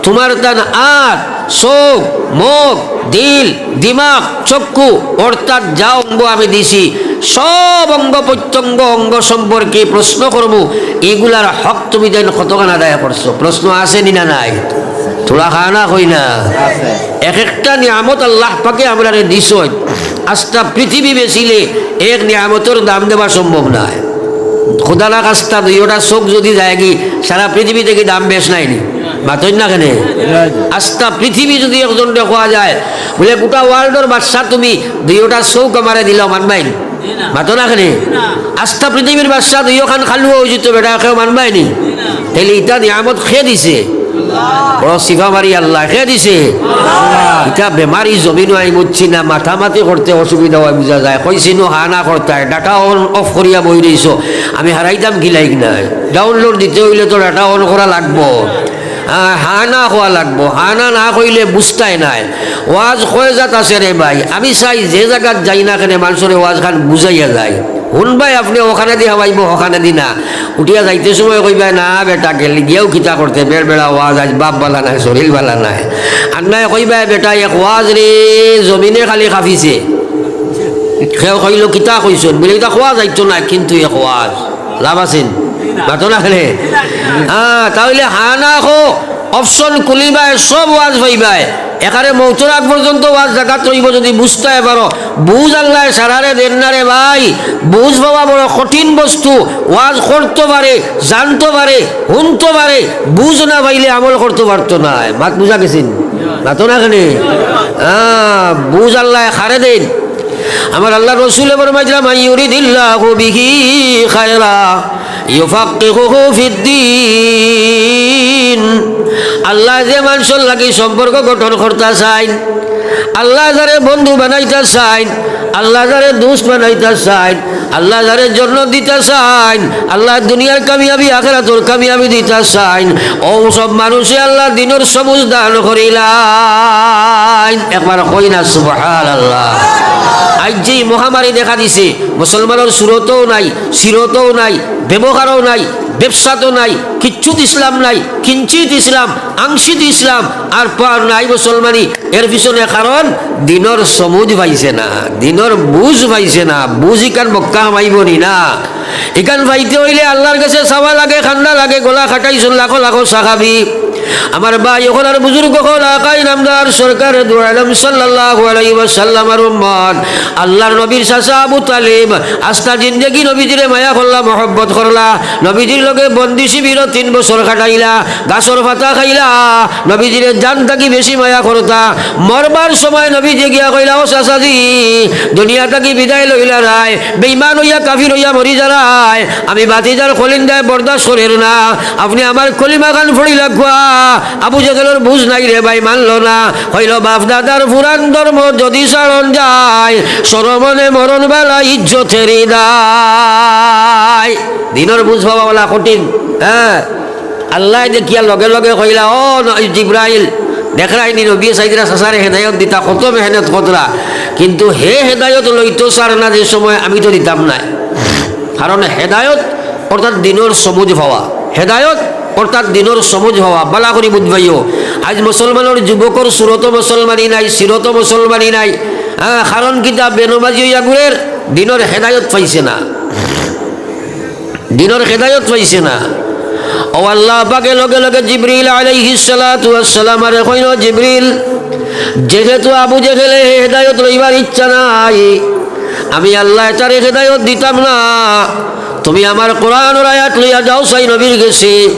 তুমার তান আত, চউখ, মুখ, দিল, দিমাগ, চক্ষু, অর্থাৎ যা অঙ্গ আমি দিছি, সব অঙ্গ প্রত্যঙ্গ, অঙ্গ সম্পর্কে প্রশ্ন করমু, ইগুলার হক তুমি দেন কতখান আদায় করছো?" প্রশ্ন আছে নি না নাই? তুলা হা না কই না। এক একটা নিয়ামত আল্লাহ পাকে আমরারে দিছইন, আস্তা পৃথিবী বেচিলে এক নিয়ামতর দাম দেওয়া সম্ভব নায়। খোদা না খাস্তা দুইওটা চউখ যদি যায়গি, সারা পৃথিবী থাকি দাম বেশ নায় নি? মাতইন না কেনে? আস্তা পৃথিবী যদি একজনরে কওয়া যায়, বুলে, "গোটা ওয়ার্ল্ডর বাদশা তুমি, দুইওটা চউখ আমারে দিলাও", মানবায় নি? মাতো না কেনে? আস্তা পৃথিবীর বাদশা দুইওখান কালুয়া অইযিতো বেটা, কেউ মানবায় নি? তাইলে ইতা নিয়ামত কে দিছে? বড় চিফা মারি আল্লায়, কে দিছে? ইতা বেমারি জমিনো আমি বুঝছি না, মাতামাতি করতে অসুবিধা অয় বুঝা যায়। কইছি নু হা না করতায়, data on off করিয়া বই রইছো, আমি হারাইতাম কিলাইক নায়। Download দিতে অইলে তো data on করা লাগবো। হ্যাঁ, হা না কওয়া লাগবো, হা না না কইলে বুঝতায় নায়। ওয়াজ কয় জাত আছে রে ভাই, আমি চাই যে জাগাত যাই না কেনে মানষরে ওয়াজ খান বুঝাইয়া যাই। হুনবায় আপনে অখানেদি হামাইবো, অখানেদি না। উঠিয়া যাইতে সময় কইবায়, "না বেটা, গেলে গিয়াও কিতা করতে, বেড় বেড়া ওয়াজ, আইজ বাপ বালা নায়, শরীর বালা নায়।" আর নায় কইবায়, "বেটা, এক ওয়াজ রে, জমিনে খালি কাঁপিছে।" কেউ কইলো, "কিতা কইছইন?" বুলে, "ইতা কওয়া যাইতো না, কিন্তু এক ওয়াজ।" লাভ আছে নি? মাতো না কেনে? হ্যাঁ, তা অইলে হা না কও, option খুলিবায়, সব ওয়াজ পাইবায়। একারে মউতর আগ পর্যন্ত ওয়াজ জাগাত রইবো, যুদি বুঝতায় পারো। বুঝ আল্লায় সারারে দেইন না রে ভাই। বুঝ পাওয়া বড় কঠিন বস্তু। ওয়াজ করতো পারে, জানতো পারে, হুনতো পারে, বুঝ না পাইলে আমল করতো পারতো নায়। মাত বুঝা গেছে নি? মাতো না কেনে? হ্যাঁ, বুঝ আল্লায় কারে দেইন। আমার আল্লার রসুলে ফরমাইছলা, "মান ইউরিদিল্লাহু বিহি খায়রা ইউফাক্কিহুহু ফিদ্দীন।" আল্লায় যে মানষর লাগি সম্পর্ক গঠন করতা চাইন, আল্লায় যারে বন্ধু বানাইতা চাইন, আল্লায় যারে দোস্ত বানাইতা চাইন, আল্লায় যারে জন্নত দিতা চাইন, আল্লায় দুনিয়ার কামিয়াবি, আখেরাতর কামিয়াবি দিতা চাইন, অউ সব মানষে আল্লায় দিনর সমুজ দান করিলাইন। একবার কই না সুবহানাল্লাহ। আইজ যে মহামারী দেখা দিছে, মুসলমানর সুরতও নাই, সিরতও নাই, ব্যবহারও নাই, ব্যবসাতও নাই, কিচ্ছুত ইসলাম নাই, কিঞ্চিত ইসলাম, আংশিক ইসলাম, আর পার নাই মুসলমানি। এর পিছনে কারণ দিনর সমুজ পাইছে না, দিনর বুঝ পাইছে না, বুঝ ইখান মক্কা হামাইবো নি না। ইখান পাইতে অইলে আল্লার গেছে চাওয়া লাগে, কান্দা লাগে, গলা কাটাইছইন লাখো লাখো সাহাবি। আমার ভাই অকল আর বুজুর্গ অকল, আকাই নামদার সরকার দু আলম সাল্লাল্লাহু আলাইহি ওয়াসাল্লামর উম্মত, আল্লার নবীর চাচা আবু তালিব আস্তা জিন্দেগি নবীজিরে মায়া করলা, মহব্বত করলা, নবীজির লগে বন্দি শিবিরো তিন বছর কাটাইলা, গাছর পাতা খাইলা, নবীজিরে জান থাকি বেশি মায়া করতা। মরবার সময় নবীজি গিয়া কইলা, "ও চাচাজি, দুনিয়া থাকি বিদায় লইলারায়, বেইমান অইয়া কাফির অইয়া মরি যারায়, আমি ভাতিজার কলিন্দায় বরদাস্ত করের না, আপনে আমার কলিমাখান পড়িলাউক্কা।" আবু জেহেলর বুঝ নাই রে ভাই, মানলো না। কইলো, "বাপ দাদার পুরান ধর্ম যদি ছাড়ন যায়, শরমনে মরন বালা ইজ্জতেরি দায়।" দিনর বুঝ পাওয়া বালা কঠিন, হ্যাঁ। আল্লায় দেখিয়া লগে লগে কইলা, "ও ন-, জিব্রাইল, দেখরায়নি নবীয়ে চাইরা চাচারে হেদায়ত দিতা, কত মেহনত কররা, কিন্তু হে হেদায়ত লইতো চার না যে সময়, আমি তো দিতাম নায়।" কারণ হেদায়ত অর্থাৎ দিনর সমুজ পাওয়া, হেদায়ত অর্থাৎ দিনর সমুজ পাওয়া, বালা করি বুঝবায়ও। আইজ মুসলমানর যুবকর সুরত মুসলমানি নাই, সিরত মুসলমানি নাই, হ্যাঁ, কারণ কিতা? বেনমাজি অইয়া ঘুরের, দিনর হেদায়ত পাইছে না। দিনর হেদায়ত পাইছে না। ও আল্লাহ পাকে লগে লগে জিবরিল আলাইহিস সালাতু ওয়াস সালামরে কইন, "জিবরিল, যেহেতু আবু জেহেলে হেদায়ত লইবার ইচ্ছা নাই, আমি আল্লায় তারে হেদায়ত দিতাম না। তুমি আমার কোরআনর আয়াত লইয়া যাও চাই নবীর গেছে।"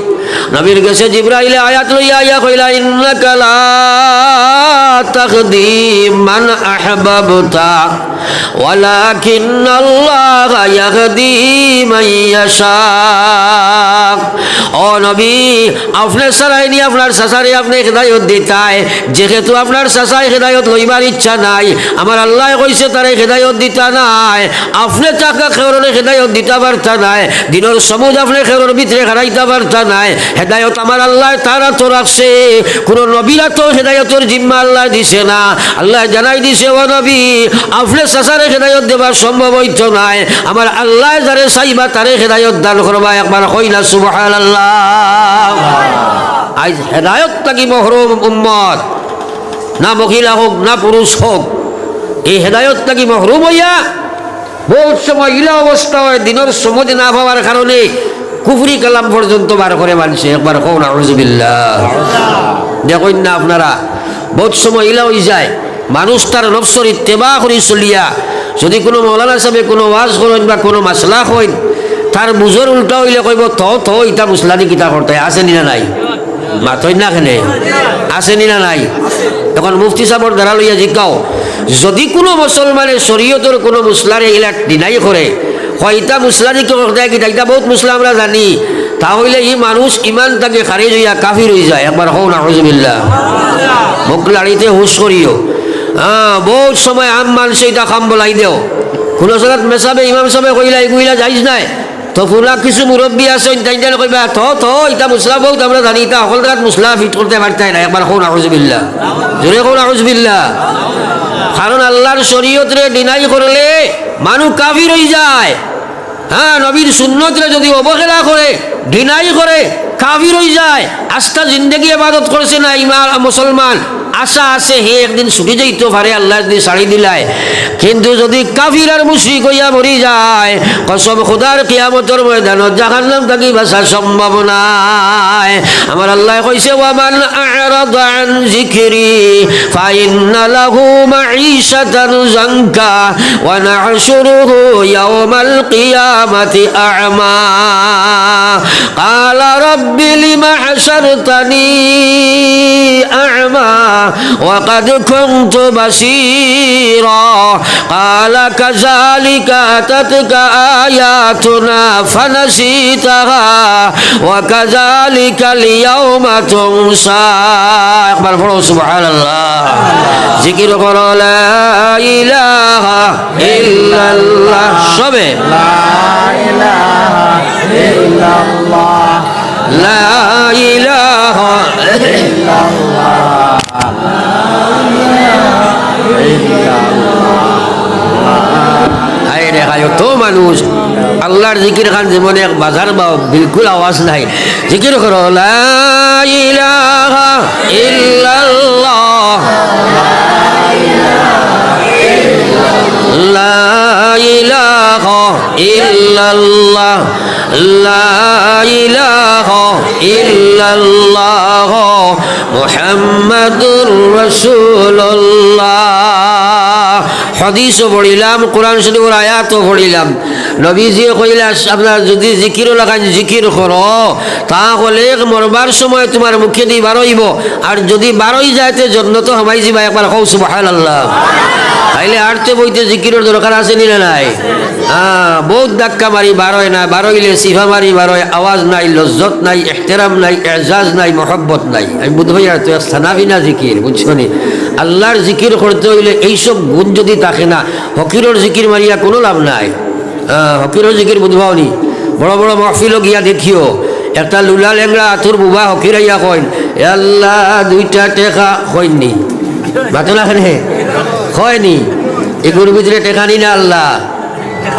নবীর গেছে জিবরাইলে আয়াত লইয়া আইয়া কইলা, "ইন্নাকা লা তাহদি মান আহবাবতা।" "ওয়ালাকিন্নাল্লাহা ইয়াহদি মান ইয়াশা।" ও নবী, আপনে ছাড়াইনি আপনার চাচারে আপনে হেদায়ত দিতায়, যেহেতু আপনার চাচায় হেদায়ত লইবার ইচ্ছা নাই, আমার আল্লায় কইছে তারে হেদায়ত দিতা নায়, আপনে তাকে কেউররে হেদায়ত দিতা পারতা নায়, দিনর সমুজ আপনে কেউরর ভিতরে খাড়াইতা পারতা নায়, হেদায়ত আমার আল্লায় তার আতো রাখছে, কুনু নবীর আতো হেদায়তর জিম্মা আল্লায় দিছে না। আল্লায় জানাই দিছে, ও নবী, আপনে চাচারে হেদায়ত দেবার সম্ভব অইতো নায়। আমার আল্লায় যারে চাইবা তারে হেদায়ত দান করবা। একবার কই না সুবহানাল্লাহ। আইজ হেদায়ত থাকি মহরুম উম্মত, না মহিলা হোক, না পুরুষ হোক, এই হেদায়ত থাকি মহরুম অইয়া বউত সময় ইলা অবস্থা অয়, দিনর সমুজ না পাওয়ার কারণে কুফরি কালাম পর্যন্ত বার করে মানষে। একবার কও নাউজুবিল্লাহ। দেখইন না আপনারা, বউত সময় ইলা অইযায়, মানুষ তার নফসর ইত্তেবা করি চলিয়া, যুদি কুনু মৌলানা সাবে কুনু ওয়াজ করইন বা কুনু মাসলা কইন, তার বুঝর উল্টা অইলে কইবো, "থ, থ, ইতা মুসলাদি কিতা করতে?" আছে নি না নাই? মাতইন না কেনে? আছে নি না নাই? এখন মুফতি সাবর দ্বারা লইয়া জিকাও, যুদি কুনু মুসলমানে শরিয়তর কুনু মুসলারে ইলা deny করে, কয়, "ইতা মুসলাদি কিতা, ইতা বউত মুসলা আমরা জানি", তা অইলে ই মানুষ ইমান থাকি খারিজ অইয়া কাফির অইযায়। একবার কও নাউজুবিল্লাহ। মুখ লাড়িতে হুশ করিও। হ্যাঁ, বউত সময় আম মানষে ইতা কাম বলাই দেও। কুনু সালাত মেসাবে, ইমাম সাবে কইলা, "ইগু ইলা জাইজ নায়।" তো পুরা কিছু মুরব্বি আছইন, তাইন তাইন কইবা, "থ, থ, ইতা মুসলা বউত আমরা জানি, ইতা হকল জাগাত মুসলা ফিট করতে পারতায় না।" একবার কও নাউজুবিল্লাহ। জোরে কও নাউজুবিল্লাহ। কারণ আল্লাহর শরীয়তরে deny করলে মানুষ কাফির অইযায়। হ্যাঁ, নবীর সুন্নতরে যদি অবহেলা করে, deny করে, কাফির অইযায়। আস্তা জিন্দেগি ইবাদত করছে না, ইমান মুসলমান, আশা আছে হে একদিন ছুটি যাইতো পারে, আল্লায় যদি ছাড়ি দিলায়। কিন্তু যদি কাফির আর মুশরিক অইয়া মরি যায়, কসম খুদার, কিয়ামতর ময়দানো জাহান্নাম থাকি বাঁচা সম্ভব নায়। আমার আল্লায় কইছে, "ওয়ামান আ'রাদা আন যিকরি ফাইন্না লাহু মাঈশাতান যানকা ওয়া নাহশুরুহু ইয়াওমাল কিয়ামাতি আ'মা।" قال رب لم حشرتني أعمى وقد كنت بصيرا قال كذلك أتتك آياتنا فنسيتها وكذلك اليوم تنسى। একবার পড়ো সুবহানাল্লাহ। জিকির করো লা ইলাহা ইল্লাল্লাহ। সবে। لا إله إلا الله. لا إله إلا الله. হায় রে হায়, অত মানুষ আল্লাহর জিকির খান যেমন এক বাজার বা বিলকুল আওয়াজ নাই। জিকির করো, লা ইলাহা ইল্লাল্লাহ। লা ইলাহা ইল্লাল্লাহ। লা ইলাহা ইল্লাল্লাহ মুহাম্মাদুর রাসূলুল্লাহ। হাদিসও পড়িলাম, কোরআন শরীফর আয়াতও পড়িলাম। নবীজিয়ে কইলা, "আপনারা যদি জিকির লাখান জিকির করো, তা হলে মরবার সময় তোমার মুখেদি বারইবো, আর যদি বারই যায়, তে জন্নতো হামাই যিবা।" একবার কও সুবহানাল্লাহ। তাইলে আটতে বইতে জিকিরর দরকার আছে নি না নাই? হ্যাঁ, বউত ধাক্কা মারি বারয় না, বারইলে সিফা মারি বারয়, আওয়াজ নাই, লজ্জত নাই, এহতেরাম নাই, এজাজ নাই, মহব্বত নাই। আমি বুঝবায় আর তো এক সানাফিনা জিকির, বুঝছো নি? আল্লাহর জিকির করতে অইলে এইসব গুণ যদি থাকে না, ফকিরর জিকির মারিয়া কোনো লাভ নাই। হ্যাঁ, ফকিরর জিকির বুঝবাও নি? বড় বড় মাহফিলো গিয়া দেখিও, একটা লুলা লেংড়া আতুর বুবা ফকির আইয়া কইন, "এ আল্লাহ, দুইটা টেকা।" কইন নি? মাতো না কেনে? কয় নি? এগুর ভিতরে টেকা নি না আল্লাহ?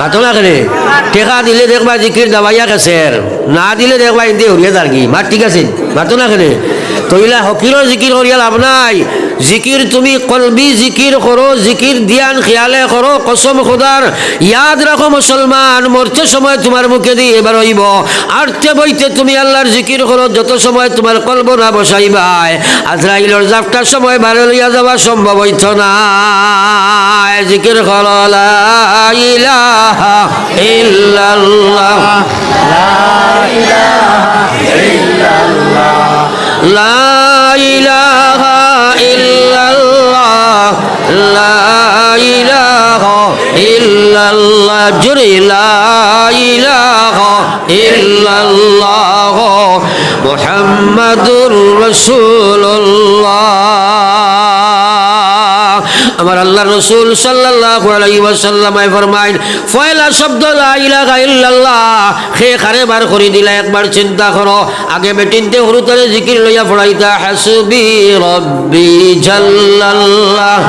মাতো না কেনে? টেকা দিলে দেখবা জিকির দাবাইয়া গেছের, না দিলে দেখবা ইন্দি হরিয়া যারগি। মাত ঠিক আছে? মাতো না কেনে? তইলা ফকিরর জিকির করিয়া লাভ নাই। জিকির তুমি কলবি জিকির করো, জিকির ধ্যান খেয়ালে করো, কসম খোদার। ইয়াদ রাখো মুসলমান, মরতে সময় তোমার মুখেদি বারইবো। আটতে বইতে তুমি আল্লাহর জিকির করো, যত সময় তোমার কলব না বসাইবায়, আজরাইলর জাপটার সময় বারে লইয়া যাওয়া সম্ভব অইতো নায়। জিকির করো, লা ইলাহা ইল্লাল্লাহ। لا إله إلا الله. لا إله إلا الله. لا إله إلا الله. জোরে, لا إله إلا الله محمد رسول الله। আমার আল্লাহর রাসূল সাল্লাল্লাহু আলাইহি ওয়াসাল্লামে ফরমাইন, পয়লা শব্দ লা ইলাহা ইল্লাল্লাহ, হে কারে বার করি দিলা, একবার চিন্তা করো। আগে বেটিন্তে হুরুতারে জিকির লইয়া পড়াইতা, হাসবি রব্বি জাল্লাল্লাহ,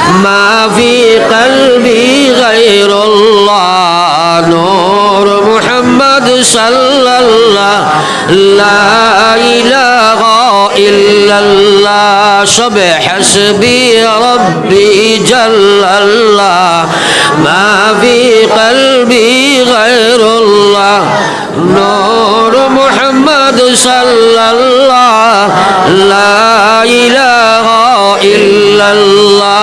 মা ফি কলবি গায়রুল্লাহ, নূর মুহাম্মদ সাল্লাল্লাহ, লা ইলাহা ইল্লাল্লাহ, সবে হাসবি রব্বি জাল্লাল্লাহ, মা ফি কলবি গায়রুল্লাহ, নূর মুহাম্মদ সাল্লাল্লাহ, লা ইলাহা ইল্লাল্লাহ।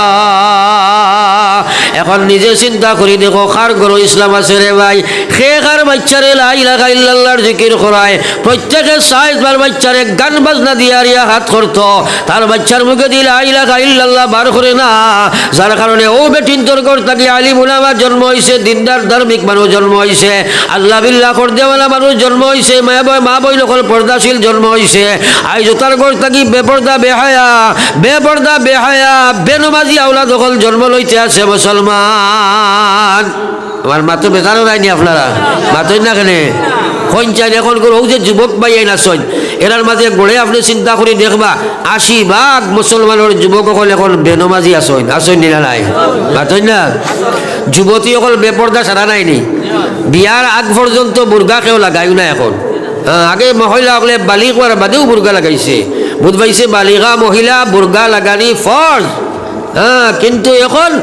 এখন নিজে চিন্তা করি দেখো, কার ঘরো ইসলাম আছে রে ভাই? কে কার বাচ্চারে লা ইলাহা ইল্লাল্লাহর জিকির করায়? প্রত্যেকে চাইজ বার বাচ্চারে গান বাজনা দিয়া আরিয়া হাত করতো, তার বাচ্চার মুখেদি লা ইলাহা ইল্লাল্লাহ বার করে না, যার কারণে অউ বেটিন্তর ঘর থাকি আলিম উলামা জন্ম অইছে, দিনদার ধার্মিক মানুষ জন্ম অইছে, আল্লাহ বিল্লাহ করদেওয়ালা মানুষ জন্ম অইছে, মা বই, মা বইন অকল পর্দাশীল জন্ম অইছে। আইজ অতার ঘর থাকি বেপর্দা বেহায়া, বেপর্দা বেহায়া, বেনমাজি আওলাদ অকল জন্ম লইতে আছে মুসলমান। আমার মাতো বেজার অইরায়নি আপনারা, মাতইন না কেনে? কইন চাইন, অখন কর অউ যে যুবক ভাইয়াইন আছইন, এরার মাঝে গড়ে আপনে চিন্তা করি দেখবা, আশি ভাগ মুসলমানর যুবক অকল অখন বেনমাজি আছইন, আছইন নি না নাই? মাতইন না? যুবতী অকল বেপর্দা সারা নায়নি? বিয়ার আগ পর্যন্ত বুরকা কেউ লাগাইও না অখন। হ্যাঁ, আগে মহিলা অকলে বালিগ অওয়ার বাদেউ বুরকা লাগাইছে, বুঝ পাইছে? বালিগা মহিলা বুরকা লাগানি ফরজ। হ্যাঁ, কিন্তু অখন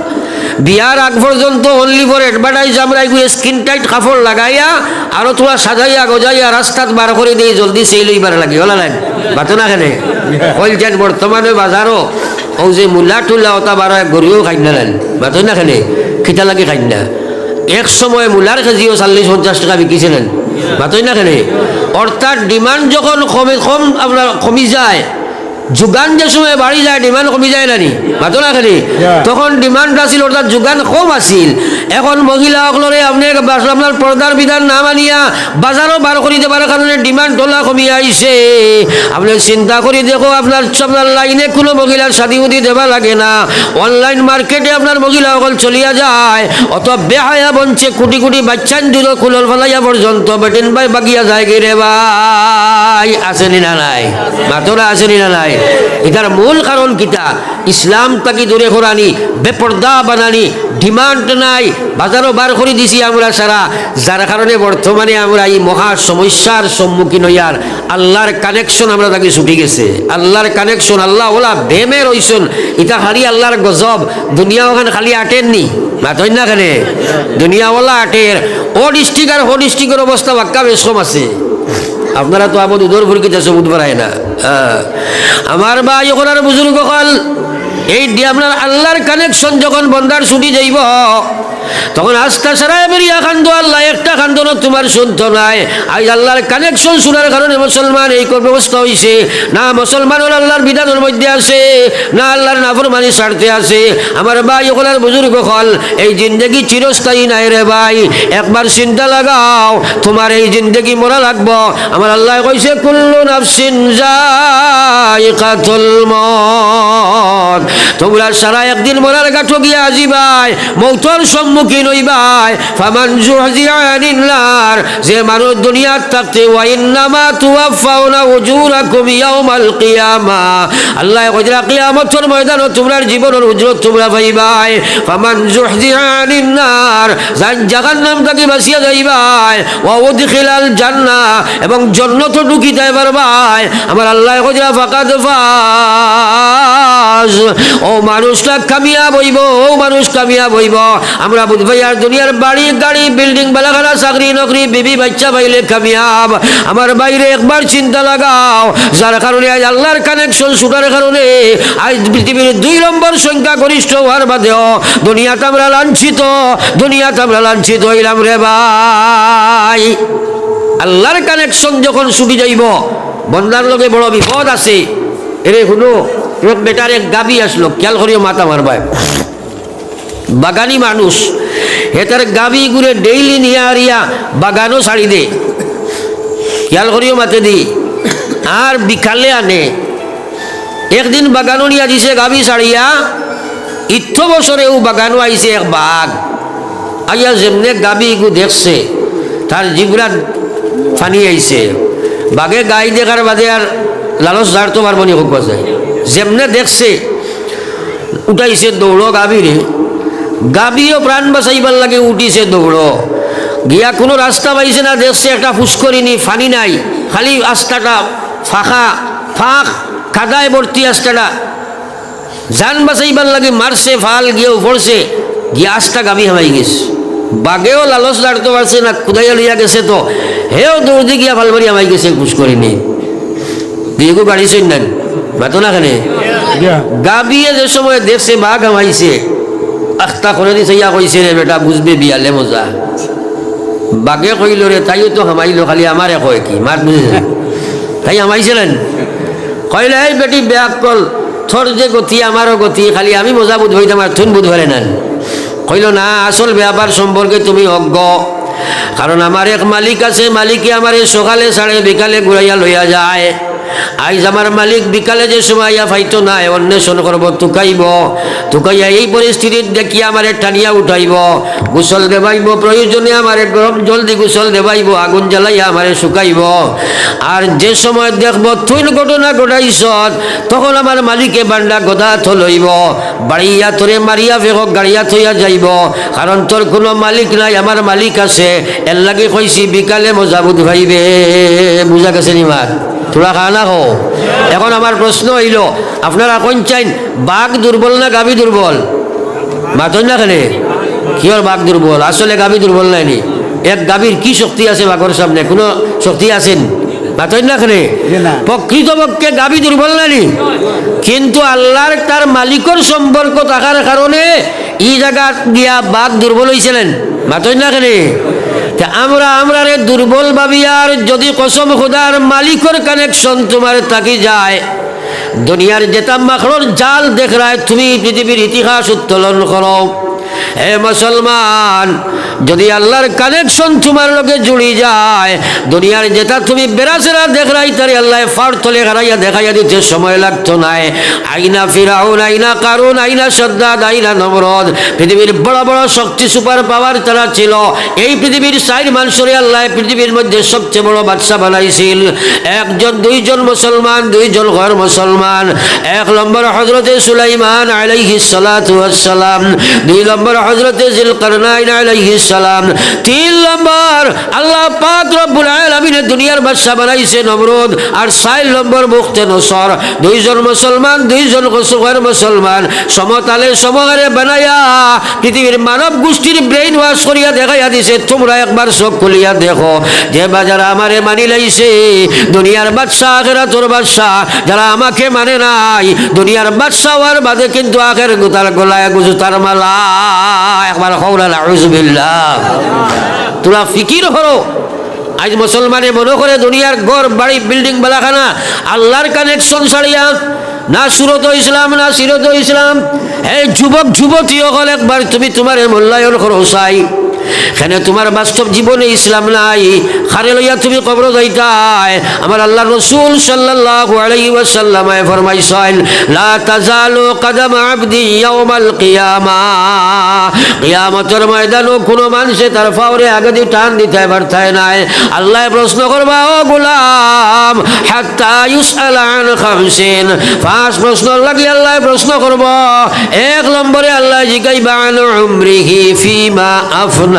বিয়ার আগ পর্যন্ত only for advertise আমরা এগু skin tight কাপড় লাগাইয়া আরো থুড়া সাজাইয়া গজাইয়া রাস্তাত বার করি দেই, জলদি sale অইবার লাগি, অলা নায়? মাতো না কেনে? কইল যেন বর্তমানে বাজারো অউ যে মুলা টুলা অতা বারো এক গরিও খাইন না নায়, মাতইন না কেনে? কিতা লাগি খাইন না? এক সময় মুলার কেজিও চল্লিশ পঞ্চাশ টেকা বিকিছে নায়, মাতইন না কেনে? অর্থাৎ demand যখন কমে, কম আপনার কমি যায়, যোগান যে সময় বাড়ি যায়, demand কমি যায় না নি? মাতো না কেনে? তখন demand আছিল, অর্থাৎ যোগান কম আছিল। অখন মহিলা অকলরে আপনে আপনার পর্দার বিধান না মানিয়া বাজারো বার করি দেবার কারণে demand অলা কমি আইছে। আপনে চিন্তা করি দেখো, আপনার, আপনার লাইনে কুনু মহিলার শাদি উদি দেবা লাগে না, online market-এ আপনার মহিলা অকল চলিয়া যায়। অত বেহায়া বনছে, কুটি কুটি বাচ্চাইন দুধো কুলর ফালাইয়া পর্যন্ত বেটিন ভাই বাগিয়া যায়গি রে ভাই, আছেনি না নাই? মাতো না, আছেনি না নাই? ইতার মূল কারণ কিতা? ইসলাম থাকি দূরে করানি, বেপর্দা বানানি, demand নাই, বাজারো বার করি দিছি আমরা সারা, যার কারণে বর্তমানে আমরা ই মহা সমস্যার সম্মুখীন অইয়ার। আল্লার connection আমরা থাকি ছুটি গেছে। আল্লার connection, আল্লা অলা বেমে রইছইন। ইতা খালি আল্লার গজব। দুনিয়া অখান খালি আটের নি? মাতইন না কেনে? দুনিয়া অলা আটের। অ district আর হ district-অর অবস্থা বাক্কা বেশ কম আছে। আপনারা তো আমদ উদরপুর কিতা সবুত বাড়ায় না। হ্যাঁ। আমার ভাই অকল আর বুজুর্গ অকল, এই দি আপনার আল্লার connection যখন বন্দার ছুটি যাইব, তখন আস্তা সারায় বেরিয়া কান্দো, আল্লা একটা কান্দনো তুমার শুদ্ধ নাই। আইজ আল্লার connection ছুটার কারণে মুসলমান এই কর্মগ্রস্ত অইছে। না মুসলমান অকল আল্লার বিধানর মধ্যে আছে, না আল্লার নাফরমানি ছাড়তে আছে। আমার ভাই অকল আর বুজুর্গ অকল, এই জিন্দেগি চিরস্থায়ী নায় রে ভাই। একবার চিন্তা লাগাও, তুমার এই জিন্দেগি মরা লাগবো। আমার আল্লায় কইছে, "কুল্লু নাফসিন যায়িকাতুল মউত।" তুমরা সারা একদিন মরার ঘাটো গিয়া আজিবায়, মউতর সম্মুখীন অইবায়। ফামান যুহযিহা আনিন নার, যে মানুষ দুনিয়াত থাকতে, "ওয়া ইন্নামা তুওয়াফফাউনা উজুরাকুম ইয়াউমাল কিয়ামা।" আল্লায় কইরা, "কিয়ামতর ময়দানো তুমরার জীবনর উজরত তুমরা পাইবায়।" ফামান যুহযিহা আনিন নার, যাইন জাহান্নাম থাকি বাঁচিয়া যাইবায়, "ওয়া উদখিলাল জান্নাহ", এবং জন্নতো ঢুকিতায় পারবায়। আমার আল্লায় কইরা, "ফাকাদ ফাজ", অউ মানুষটা কামিয়াব অইবো, অউ মানুষ কামিয়াব অইবো। আমরা বুঝবায় আর দুনিয়ার বাড়ি, গাড়ি, building, বালাখানা, চাকরি, নকরি, বিবি, বাচ্চা পাইলে কামিয়াব। আমার ভাইরে একবার চিন্তা লাগাও, যার কারণে আইজ আল্লার connection ছুটার কারণে আইজ পৃথিবীর দুই নম্বর সংখ্যাগরিষ্ঠ অওয়ার বাদেও দুনিয়াত আমরা লাঞ্ছিত, দুনিয়াত আমরা লাঞ্ছিত অইলাম রে ভাই। আল্লার connection যখন ছুটি যাইব, বন্দার লগে বড় বিপদ আছে। এরে হুনো, এক বেটার এক গাবি আছলো, খিয়াল করিও মাত আমার ভাই। বাগানি মানুষ, হে তার গাবিগুরে daily নিয়া আরিয়া বাগানো ছাড়ি দে। খিয়াল করিও মাতে দি। আর বিকালে আনে। একদিন বাগানো নিয়া দিছে গাবি ছাড়িয়া, ইত্য বছরে অউ বাগানো আইছে এক বাঘ। আইয়া যেমনে গাবিগু দেখছে, তার জিব্রাত ফানি আইছে। বাঘে গাই দেখার বাদে আর লালচ জারতো পারবো নি, কউক্কা চাই। যেমনে দেখছে, উঠাইছে দৌড় গাবিরে। গাবিও প্রাণ বাঁচাইবার লাগি উঠিছে দৌড়। গিয়া কুনু রাস্তা পাইছে না, দেখছে একটা ফুস্করিনি, ফানি নাই, খালি আস্তাটা ফাঁকা, ফাঁক, কাদায় ভর্তি আস্তাটা। জান বাঁচাইবার লাগি মারছে, ফাল গিয়াউ পড়ছে, গিয়া আস্তা গাবি হামাই গেছে। বাঘেও লালচ জারতো পারছে না, কুদাইয়া লইয়া গেছে তো, হেও দৌড় দি গিয়া ফাল মারি হামাই গেছে ফুস্করিনি। দিগু গাড়ি সইন্যান, মাতো না কেনে? গাবিয়ে যে সময় দেখছে বাঘ হামাইছে, আস্তা করে দিছে, ইয়া কইছে, "রে বেটা, বুঝবে বিয়ালে মজা।" বাঘে কইল, "রে, তাইও তো হামাইলো, খালি আমারে কয় কি?" মাত বুঝে যায়। তাই হামাইছিলেন? কইল, "এই বেটি বেআক্কল, তোর যে গতি, আমারও গতি, খালি আমি মজা বুঝ পাইতাম, আর তুন বুঝ পারে না।" কইল, "না, আসল ব্যাপার সম্পর্কে তুমি অজ্ঞ। কারণ আমার এক মালিক আছে, মালিকে আমারে সকালে ছাড়ে, বিকালে ঘুরাইয়া লইয়া যায়। আইজ আমার মালিক বিকালে যে সময় আইয়া পাইতো নায়, অন্বেষণ করবো, তুকাইবো, তুকাইয়া এই পরিস্থিতিত দেখিয়া আমারে টানিয়া উঠাইবো, গোসল দেবাইবো, প্রয়োজনে আমারে গরম জল দি গোসল দেবাইবো, আগুন জ্বালাইয়া আমারে শুকাইবো। আর যে সময় দেখবো তুইন ঘটনা ঘটাইছত, তখন আমার মালিকে বান্ডা গদা থলইবো, বাড়িয়া তোরে মারিয়া ফেকো গাড়িয়া থইয়া যাইবো, কারণ তোর কুনু মালিক নাই, আমার মালিক আছে। এর লাগি কইছি বিকালে মজা বুঝ পাইবে। বুঝা গেছে নি মাত? তোরা খানা খাও। এখন আমার প্রশ্ন অইলো, আপনারা কইন চাইন, বাঘ দুর্বল না গাভী দুর্বল? মাতইন না কেনে? কিওর বাঘ দুর্বল? আসলে গাভী দুর্বল নায়নি। এক গাভীর কি শক্তি আছে বাঘর সামনে? কুনু শক্তি আছে নি? মাতইন না কেনে? জি না। প্রকৃতপক্ষে গাভী দুর্বল নায়নি, কিন্তু আল্লাহর তার মালিকর সম্পর্ক থাকার কারণে ই জাগাত গিয়া বাঘ দুর্বল অইছিলেন। মাতইন না কেনে? তে আমরা, আমরারে দুর্বল ভাবিয়ার যদি কসম খোদার মালিকর কানেকশন তুমার থাকি যায়, দুনিয়ার যেতা মাকড়র জাল দেখরায় তুমি পৃথিবীর ইতিহাস উত্তোলন করো। হে মুসলমান, যদি আল্লাহর কানেকশন তুমার লগে জুড়ি যায়, দুনিয়ার যেতা তুমি বেড়াছেড়া দেখরায়, তারে আল্লায় ফাড় তলে হারাইয়া দেখাইয়া দিতে সময় লাগতো নায়। আইনা ফিরাউন, আইনা কারুন, আইনা সাদ্দাদ, আইনা নমরুদ, পৃথিবীর বড় বড় শক্তি, সুপার পাওয়ার তারা ছিল। এই পৃথিবীর চাইর মানষরে আল্লায় পৃথিবীর মধ্যে সবচেয়ে বড় বাদশা বানাইছিল। একজন, দুইজন মুসলমান, দুইজন গয়র মুসলমান। এক নম্বর হযরতে সুলাইমান আলাইহিস সালাতু ওয়াস সালাম, দুই নম্বর হযরতে জিলকারনাইন আলাইহিস সালাম, তিন নম্বর আল্লাহ পাক রব্বুল আলামিনে দুনিয়ার বাদশা বানাইছে নমরুদ, আর চাইর নম্বর বুখতে নসর। দুইজন মুসলমান, দুইজন গয়র মুসলমান, সমতালে সমহারে বানাইয়া পৃথিবীর মানব গোষ্ঠীর brain wash করিয়া দেখাইয়া দিছে। তুমরা একবার চোখ খুলিয়া দেখো, যে বাজার আমারে মানি লাইছে, দুনিয়ার বাদশা, আখেরাতর বাদশা, যারা আমাকে মানে নাই, দুনিয়ার বাদশা অওয়ার বাদে কিন্তু আখের গুতার গলায় গুজুতার মালা। একবার কও না, নাউজুবিল্লাহ। তোরা ফিকির করো, আইজ মুসলমানে মনো করে দুনিয়ার ঘর, বাড়ি, building, বালাখানা, আল্লাহর connection ছাড়িয়া না সুরত ইসলাম, না সিরত ইসলাম। হে যুবক যুবতী অকল, একবার তুমি তুমারে মূল্যায়ন করো চাই। কেনে তুমার বাস্তব জীবনে ইসলাম নাই, কারে লইয়া তুমি কবরো যাইতায়? আমার আল্লাহর রসুল সাল্লাল্লাহু আলাইহি ওয়াসাল্লামে ফরমাইছইন, লা তাজালু কদম আবদি ইয়াউমাল কিয়ামা। কিয়ামতর ময়দানো কুনু মানষে তার পাওরে আগেদি টান দিতায় পারতায় নায়। আল্লায় প্রশ্ন করবা, ও গোলাম, হাত্তা ইউসআলা আন খামসিন। পাঁচ প্রশ্নর লাগি আল্লায় প্রশ্ন করবো। এক নম্বরে আল্লায় জিগাইবা, আন উমরিহি ফিমা আফনা।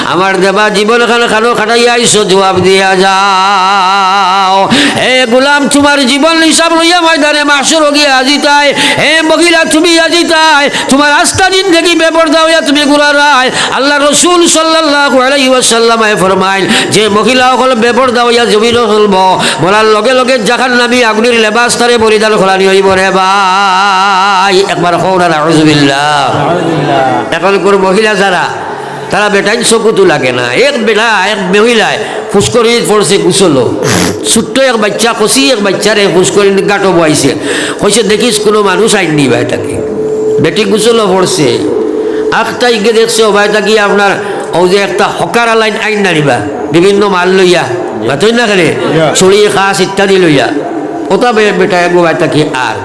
আমার দেবা জীবন খান খানো খাটাইয়া আইছো, জুয়াব দিয়া যাও। এ গোলাম, তুমার জীবন হিসাব লইয়া ময়দানে মাহশরো গিয়া আজিতায়। এ মহিলা, তুমি আজিতায়। তুমার আস্তা জিন্দেগি বেপর্দা অইয়া তুমি ঘুরারায়। আল্লাহর রসুল সাল্লাল্লাহু আলাইহি ওয়াসাল্লামে ফরমাইন, যে মহিলা অকল বেপর্দা অইয়া জমিনো চলবো, মরার লগে লগে জাহান্নামী আগুনের লেবাস তারে পরিধান করানি অইবো রে ভাই। একবার কও না, নাউজুবিল্লাহ। এখনকুর মহিলা যারা, তারা বেটাইন চকুত লাগে না। এক বেটা, এক মহিলায় পুষ্করিণীত পড়ছে গোসলো। ছোট্ট এক বাইচ্চা, কচি এক বাইচ্চারে পুষ্করিণীর ঘাটো বওয়াইছে। কইছে, দেখিস কুনু মানুষ আইন নি বায় থাকি। বেটি গোসলো পড়ছে। আখতা ইগে দেখছে, ও বায় থাকি আপনার অউ যে একটা হকার লাইন আইন না নি বা, বিভিন্ন মাল লইয়া, মাতইন না কেনে? ইয়া। চুড়ি, খাস ইত্যাদি লইয়া। ওটা বে-, বেটা এগু বায় থাকি আর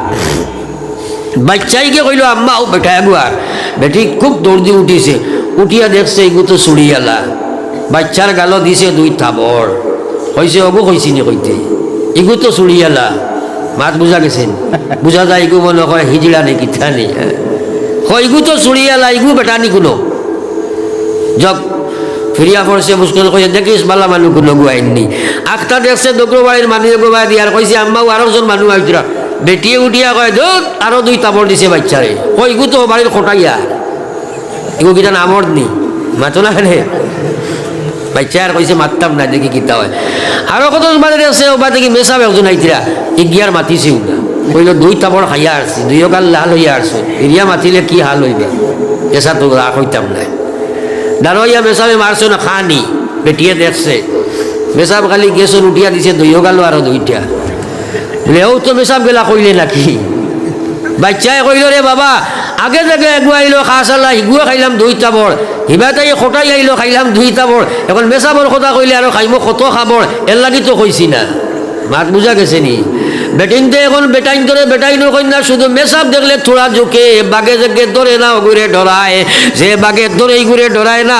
বাইচ্চাইগে কইলো, "আম্মা, ও বেটা এগু আর।" বেটি খুব দৌড় দি উঠিছে, উঠিয়া দেখছে ইগু তো চুড়িআলা। বাইচ্চার গালো দিছে দুই থাবড়। কইছে, "ওগু কইছি নি কইতে, ইগু তো চুড়িআলা।" মাত বুঝা গেছে নি? বুঝা যায় ইগু মনো কয় হিজড়া নি কিতা নি। কয়, "ইগু তো চুড়িআলা, ইগু বেটা নি কুনু।" যাউক, ফিরিয়া পড়ছে, মুশকিল কইছে, "দেখিস, বালা মানুষ কুনু গু আইন নি।" আখতা দেখছে, দোকরো বাড়ির মানুষ এগু বায় দিয়ার কইছে, "আম্মা, ও আরো একজন মানুষ আইতরা।" বেটিয়ে উঠিয়া কয়, "ধুত, আরো দুই থাবড় দিছে বাইচ্চারে।" কয়, "ইগু তো বাড়ির কটাইয়া, ইগু কিতা নামর নি, মাতো না কেনে?" বাইচ্চায় আর কইছে, "মাততাম না, দেখি কিতা অয়।" আরো কত বাদে দেখছে, ও বাদে কি মেসাব একজন আইতরা, ইগিয়ার মাতিছেউ না। কইলো, "দুই থাবড় খাইয়া আসছি, দুইও গাল লাল অইয়া আসছে, ফিরিয়া মাতিলে কি হাল অইবে?" এসা তো রাগ অইতাম না। দাঁড়াইয়া মেসাবে মারছে না খানি, বেটিয়ে দেখছে। মেসাব খালি গেছইন, উঠিয়া দিছে দুইও গালো আরো দুইটা। বলে, "ও তো মেসাব গেলা কইলে নাকি?" বাইচ্চায় কইলো, "রে বাবা, আগে জাগা এগু আইলো, খাস আলা, হিগুয়ে খাইলাম দুই থাবড়, হিবায় তাই কটাই আইলো, খাইলাম দুই থাবড়, এখন মেসাবর কথা কইলে আরো খাইমু কত থাবড়, এর লাগি তো কইছি না।" মাত বুঝা গেছে নি? বেটিন্তে এখন বেটাইন ধরে, বেটাইনও কইন না, শুধু মেসাব দেখলে থুড়া ঝুঁকে, বাঘে যেগে ধরে না, ওগুরে ডরায়, যে বাঘে ধরে, এইগুরে ডরায় না।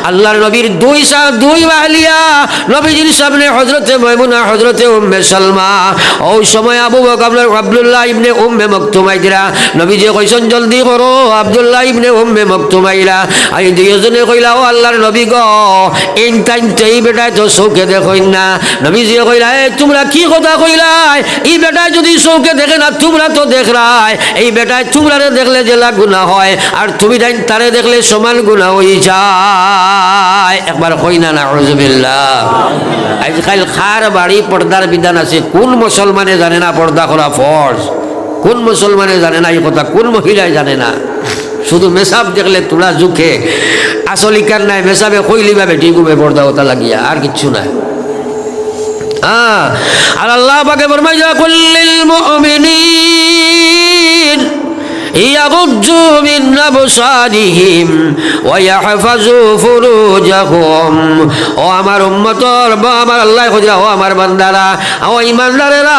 আল্লাহর নবীর দুই সা-, দুই আহলিয়া নবীজির সামনে, হযরতে মাইমুনা, হযরতে উম্মে সালমা। ওই সময় আবু বকর, আপনার আব্দুল্লাহ ইবনে উম্মে মকতুম আইতরা। নবীজি কইছইন, "জলদি করো, আব্দুল্লাহ ইবনে উম্মে মকতুম আইরা।" আই দুইজনে কইলা, "ও আল্লাহর নবী গো, ইন তাইন তো, এই বেটায় তো চউখে দেখইন না।" নবীজি কইলা, "এ, তুমরা কি কথা কইলায়? ই বেটায় যুদি চউখে দেখে না, তুমরা তো দেখরায়। এই বেটায় তুমরারে দেখলে যেলা গুনা হয়, আর তুমি তাইন তারে দেখলে সমান গুনা অইযায়।" একবার কই না, নাউজুবিল্লাহ। আইজকাইল কার বাড়ি পর্দার বিধান আছে? কুন মুসলমানে জানে না পর্দা করা ফরজ? কুন মুসলমানে জানে না ই কথা? কুন মহিলায় জানে না? শুধু মেসাব দেখলে থুড়া ঝুঁকে, আসল ইখান নায়। মেসাবে কইলিবা বেটি ঘুমে পর্দা ওটা লাগিয়া, আর কিচ্ছু নায়। হ্যাঁ, আর আল্লাহ পাকে ফরমাইরা, "কুল্লিল মুমিনিন ইয়াগুদ্দু মিন আবসারিহিম ওয়া ইয়াহফাজু ফুরুজাহুম।" ও আমার উম্মতর, বা আমার আল্লাহ কইরা, ও আমার বান্দারা, ও ইমানদারেরা,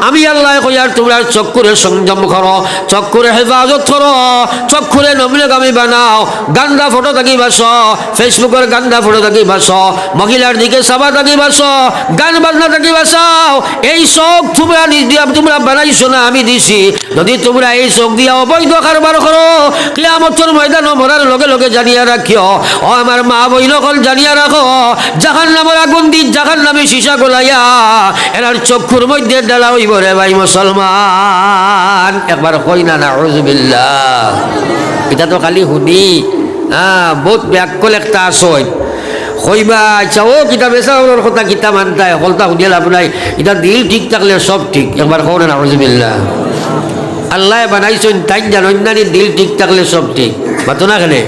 আমি আল্লাহ কইয়ার তুমরার চক্ষুরে সংযম করো, চক্ষুরে হেফাজত করো, চক্ষুরে নবীগামী বানাও, গান্দা ফটো থাকি বাঁচো, Facebook-অর গান্দা ফটো থাকি বাঁচো, মহিলার দিকে চাওয়া থাকি বাঁচো, গান বাজনা থাকি বাঁচাও। এই চউখ তুমরা নিজ দিয়া তুমরা বানাইছো না, আমি দিছি। যুদি তুমরা এই চউখ দিয়া অবৈধ কারবার করো, কিয়ামতর ময়দানো মরার লগে লগে জানিয়া রাখিও, ও আমার মা বইন অকল, জানিয়া রাখো, জাহান্নামর আগুন দি জাহান্নামী সীসা গলাইয়া এরার চক্ষুর মধ্যে ঢালা অইবো রে ভাই মুসলমান। একবার কই না, নাউজুবিল্লাহ। ইটা তো খালি হুনি, হ্যাঁ, বউত বেআক্কল একটা আছইন। কইবা, "আচ্ছা, ও কিতা মেসাবর কথা কিতা মানতায়, হকলতা হুনিয়া লাভ নাই, ইটা দিল ঠিক থাকলে সব ঠিক।" একবার কও না, নাউজুবিল্লাহ। আল্লায় বানাইছইন, তাইন জানইন না নি দিল ঠিক থাকলে সব ঠিক? মাতো না কেনে?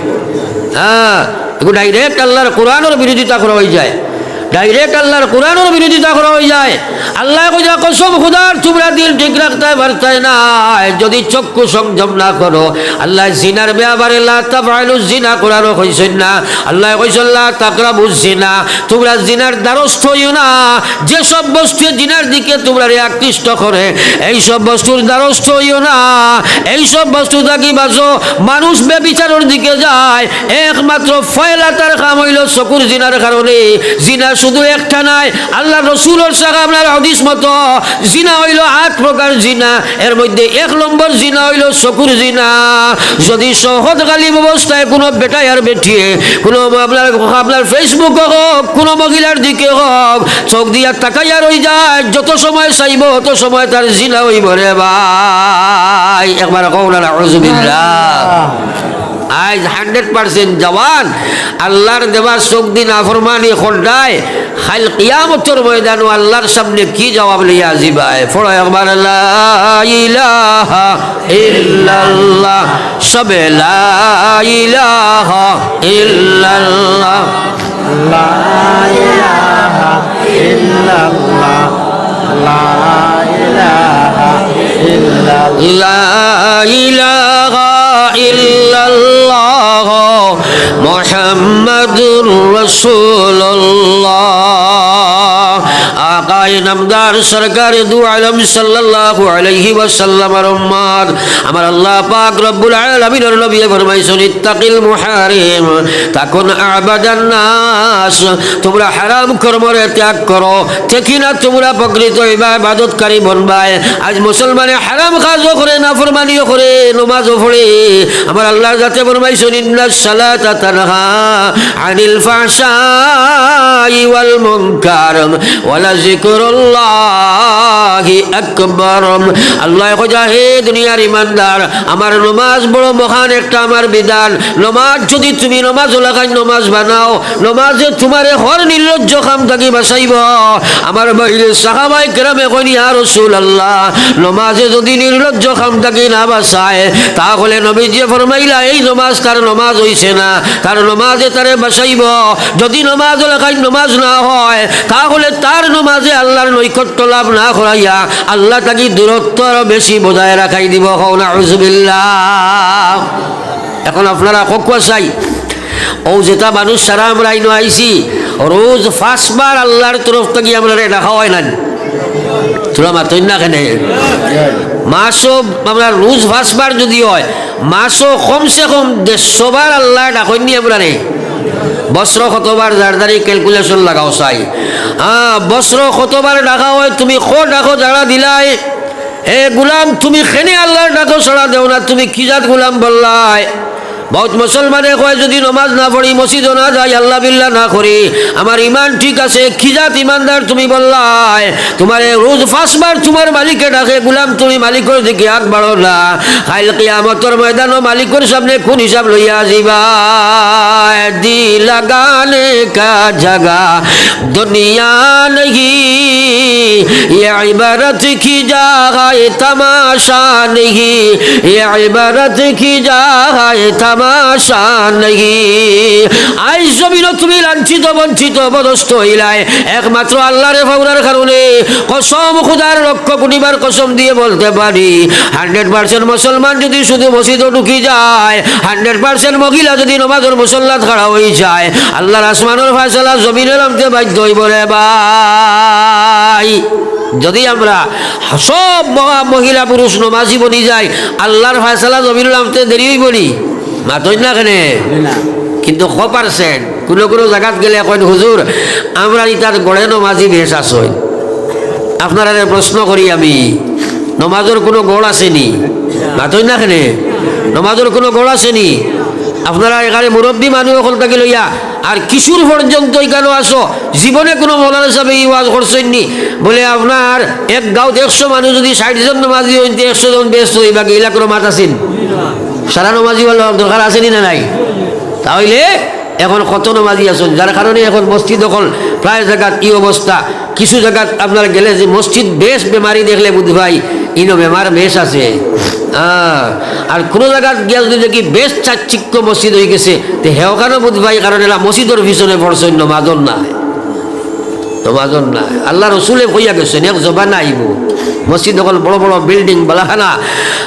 হ্যাঁ, এগু direct আল্লাহর কোরআনর বিরোধিতা করা অইযায়। Direct আল্লাহর কোরআনর বিরোধিতা করা অইযায়। আল্লায় কইরা, "কসম খুদার, তুমরা দিল ঠিক রাখতায় পারতায় নায়, যুদি চক্ষু সংযম না করো।" আল্লায় জিনার বেয়াপারে "লা তাফআলুজ জিনা" কোরআনো কইছইন না? আল্লায় কইছইন, "লা তাকরাবুজ জিনা", তুমরা জিনার দ্বারস্থ অইও না। যে সব বস্তুয়ে জিনার দিকে তুমরারে আকৃষ্ট করে, এই সব বস্তুর দ্বারস্থ অইও না। এই সব বস্তু থাকি বাঁচো। মানুষ ব্যভিচারর দিকে যায়, একমাত্র ফয়লা তার কাম অইলো চকুর জিনার কারণে। জিনা শুধু একটা নায়, আল্লাহর রসুলর সাহাবার হাদিস মতো জিনা অইলো আট প্রকার জিনা, এর মধ্যে এক নম্বর জিনা অইলো চকুর জিনা। যুদি শহদ গালিব অবস্থায় কুনু বেটায় আর বেটিয়ে কুনু আপনার, আপনার Facebook-ও হউক, কুনু মহিলার দিকে হউক, চউখ দিয়া তাকাইয়া রইযায়, যত সময় চাইবো, অত সময় তার জিনা অইবো রে ভাই। একবার কও না, নাউজুবিল্লাহ। আইজ hundred percent জওয়ান আল্লাহর দেওয়া চউখ দি নাফরমানি কররায়, কাইল কিয়ামতর ময়দানো আল্লাহর সামনে কি জবাব লইয়া যিবায়? পড়ো একবার, লা ইলাহা ইল্লাল্লাহ, সবে লা ইলাহা ইল্লাল্লাহ। লা ইলাহা ইল্লাল্লাহ, লা ইলাহা ইল্লাল্লাহ। লা ইলাহা ইল্লাল্লাহ মুহাম্মাদুর রাসূলুল্লাহ। আকায়ে নামদার সরকারে দু আলম সাল্লাল্লাহু আলাইহি ওয়াসাল্লামর উম্মত, আমার আল্লাহ পাক রব্বুল আলামিনর নবী ফরমাইছইন, "ইত্তাকিল মুহারিম তাকুন আবাদান নাস।" তুমরা হারাম কর্মরে ত্যাগ করো, দেখি না তুমরা প্রকৃত ইবা-, ইবাদতকারী বনবায়। আইজ মুসলমানে হারাম কাজও করে, নাফরমানিও করে, নমাজও পড়ে। আমার আল্লাহর জাতে ফরমাইছইন, "ইন্নাস সালাতা তানহা আনিল ফাহশাই ওয়াল মুনকার ওয়ালা যিকরুল্লাহি আকবার।" আল্লায় কইরা, হে দুনিয়ার ইমানদার, আমার নমাজ বড় মহান একটা আমার বিধান। নমাজ যুদি তুমি নমাজ লাখান নমাজ বানাও, নমাজে তুমারে হর নির্লজ্জ কাম থাকি বাঁচাইবো। আমার ভাইরে সাহাবায়ে কেরামে কইন, ইয়া রাসূলুল্লাহ, নমাজে যুদি নির্লজ্জ কাম থাকি না বাঁচায়, তাহলে নবীজিয়ে ফরমাইলা, এই নমাজ তার নমাজ অইছে না, তার নমাজে তারে বাঁচাইবো। যুদি নমাজ লাখান নমাজ না হয়, তাহলে তার নমাজে আল্লাহর নৈকট্য লাভ না করাইয়া আল্লাহ থাকি দূরত্ব আরো বেশি বজায় রাখাই দিবো। কও নাউজুবিল্লাহ। এখন আপনারা কউক্কা চাই, অউ যেটা মানুষ ছাড়া আমরা ইনো আইছি, রোজ পাঁচবার আল্লাহর তরফ থাকি আমরারে ডাকা অয় না নি? তোরা মাতইন না কেনে? মাসো আমরা রোজ পাঁচবার যদি অয়, মাসো কমসে কম দেড়শো বার আল্লায় ডাকইন নি আমরারে। বছরো কতবার যার যার calculation লাগাও চাই। হ্যাঁ, বছরো কতবার ডাকা অয়, তুমি কো ডাকো যারা দিলায়, এ গুলাম, তুমি কেনে আল্লার ডাকো সাড়া দেও না, তুমি কি জাত গুলাম বললায়? বউত মুসলমানে কয়, যদি নমাজ না পড়ি, মসজিদো না যাই, আল্লা বিল্লা না করি, আমার ইমান ঠিক আছে। কি জাত ইমানদার তুমি বললায়? তুমারে রোজ পাঁচবার তুমার মালিকে ডাকে, গুলাম, তুমি মালিকর দিকে আত বাড়ো না। কাইল কিয়ামতর ময়দানো মালিকর সামনে কুন হিসাব লইয়া যিবায়? দিল লাগানে কা জাগা দুনিয়া নেহি, ইয়ে ইবারত কি জাগায় তামাশা নেহি, ইয়ে ইবারত কি জাগায় তামাশা নেহি। আইজ জমিনো তুমি লাঞ্ছিত, বঞ্চিত, অপদস্থ অইলায় একমাত্র আল্লারে পাওরার কারণে। কসম খুদার লক্ষ কোটিবার কসম দিয়া বলতে পারি, hundred percent মুসলমান যদি শুধু মসজিদো ঢুকি যায়, hundred percent মহিলা যদি নমাজর মুসল্লাত খাড়া অই যায়, আল্লার আসমানর ফয়সালা জমিনো নামতে বাধ্য অইবো রে ভাই। যদি আমরা সব মহা-, মহিলা পুরুষ নমাজি বনি যাই, আল্লার ফয়সালা জমিনো নামতে দেরি অইবো নি? মাতইন না কেনে? কিন্তু ক percent? কুনু কুনু জাগাত গেলে কইন, "হুজুর, আমরার ইতার গড়ে নমাজি বেশ আছইন।" আপনারারে প্রশ্ন করি আমি, নমাজর কুনু গড় আছে নি? মাতইন না কেনে? নমাজর কুনু গড় আছে নি? আপনারা এখানে মুরব্বি মানুষ অকল থাকি লইয়া আর কিশোর পর্যন্ত ইখানো আছো, জীবনে কুনু মৌলানা সাবে ই ওয়াজ করছইন নি? বলে, আপনার এক গাউত একশো মানুষ যদি ষাইট জন নমাজি অইন, তে একশো জন বেহেস্তো অইবা, ইলা কুনু মাত আছে নি? সারা নমাজি অওয়ার দরকার আছে নি না নাই? তা অইলে এখন কত নমাজি আছইন, যার কারণে এখন মসজিদ অকল প্রায় জাগাত ই অবস্থা। কিছু জাগাত আপনার গেলে যে মসজিদ বেশ বেমারি দেখলে বুঝবায়, ইনো বেমার বেশ আছে। আহ, আর কুনু জাগাত গিয়া যদি দেখি বেশ চাকচিক্য মসজিদ অইগেছে, তে হেওখানো বুঝবায়, কারণ এরা মসজিদর পিছনে পড়ছইন, নমাজর নায়। নমাজর নায়। আল্লার রসুলে কইয়া গেছইন, এক জমানা আইবো, মসজিদ অকল বড় বড় building বালাখানা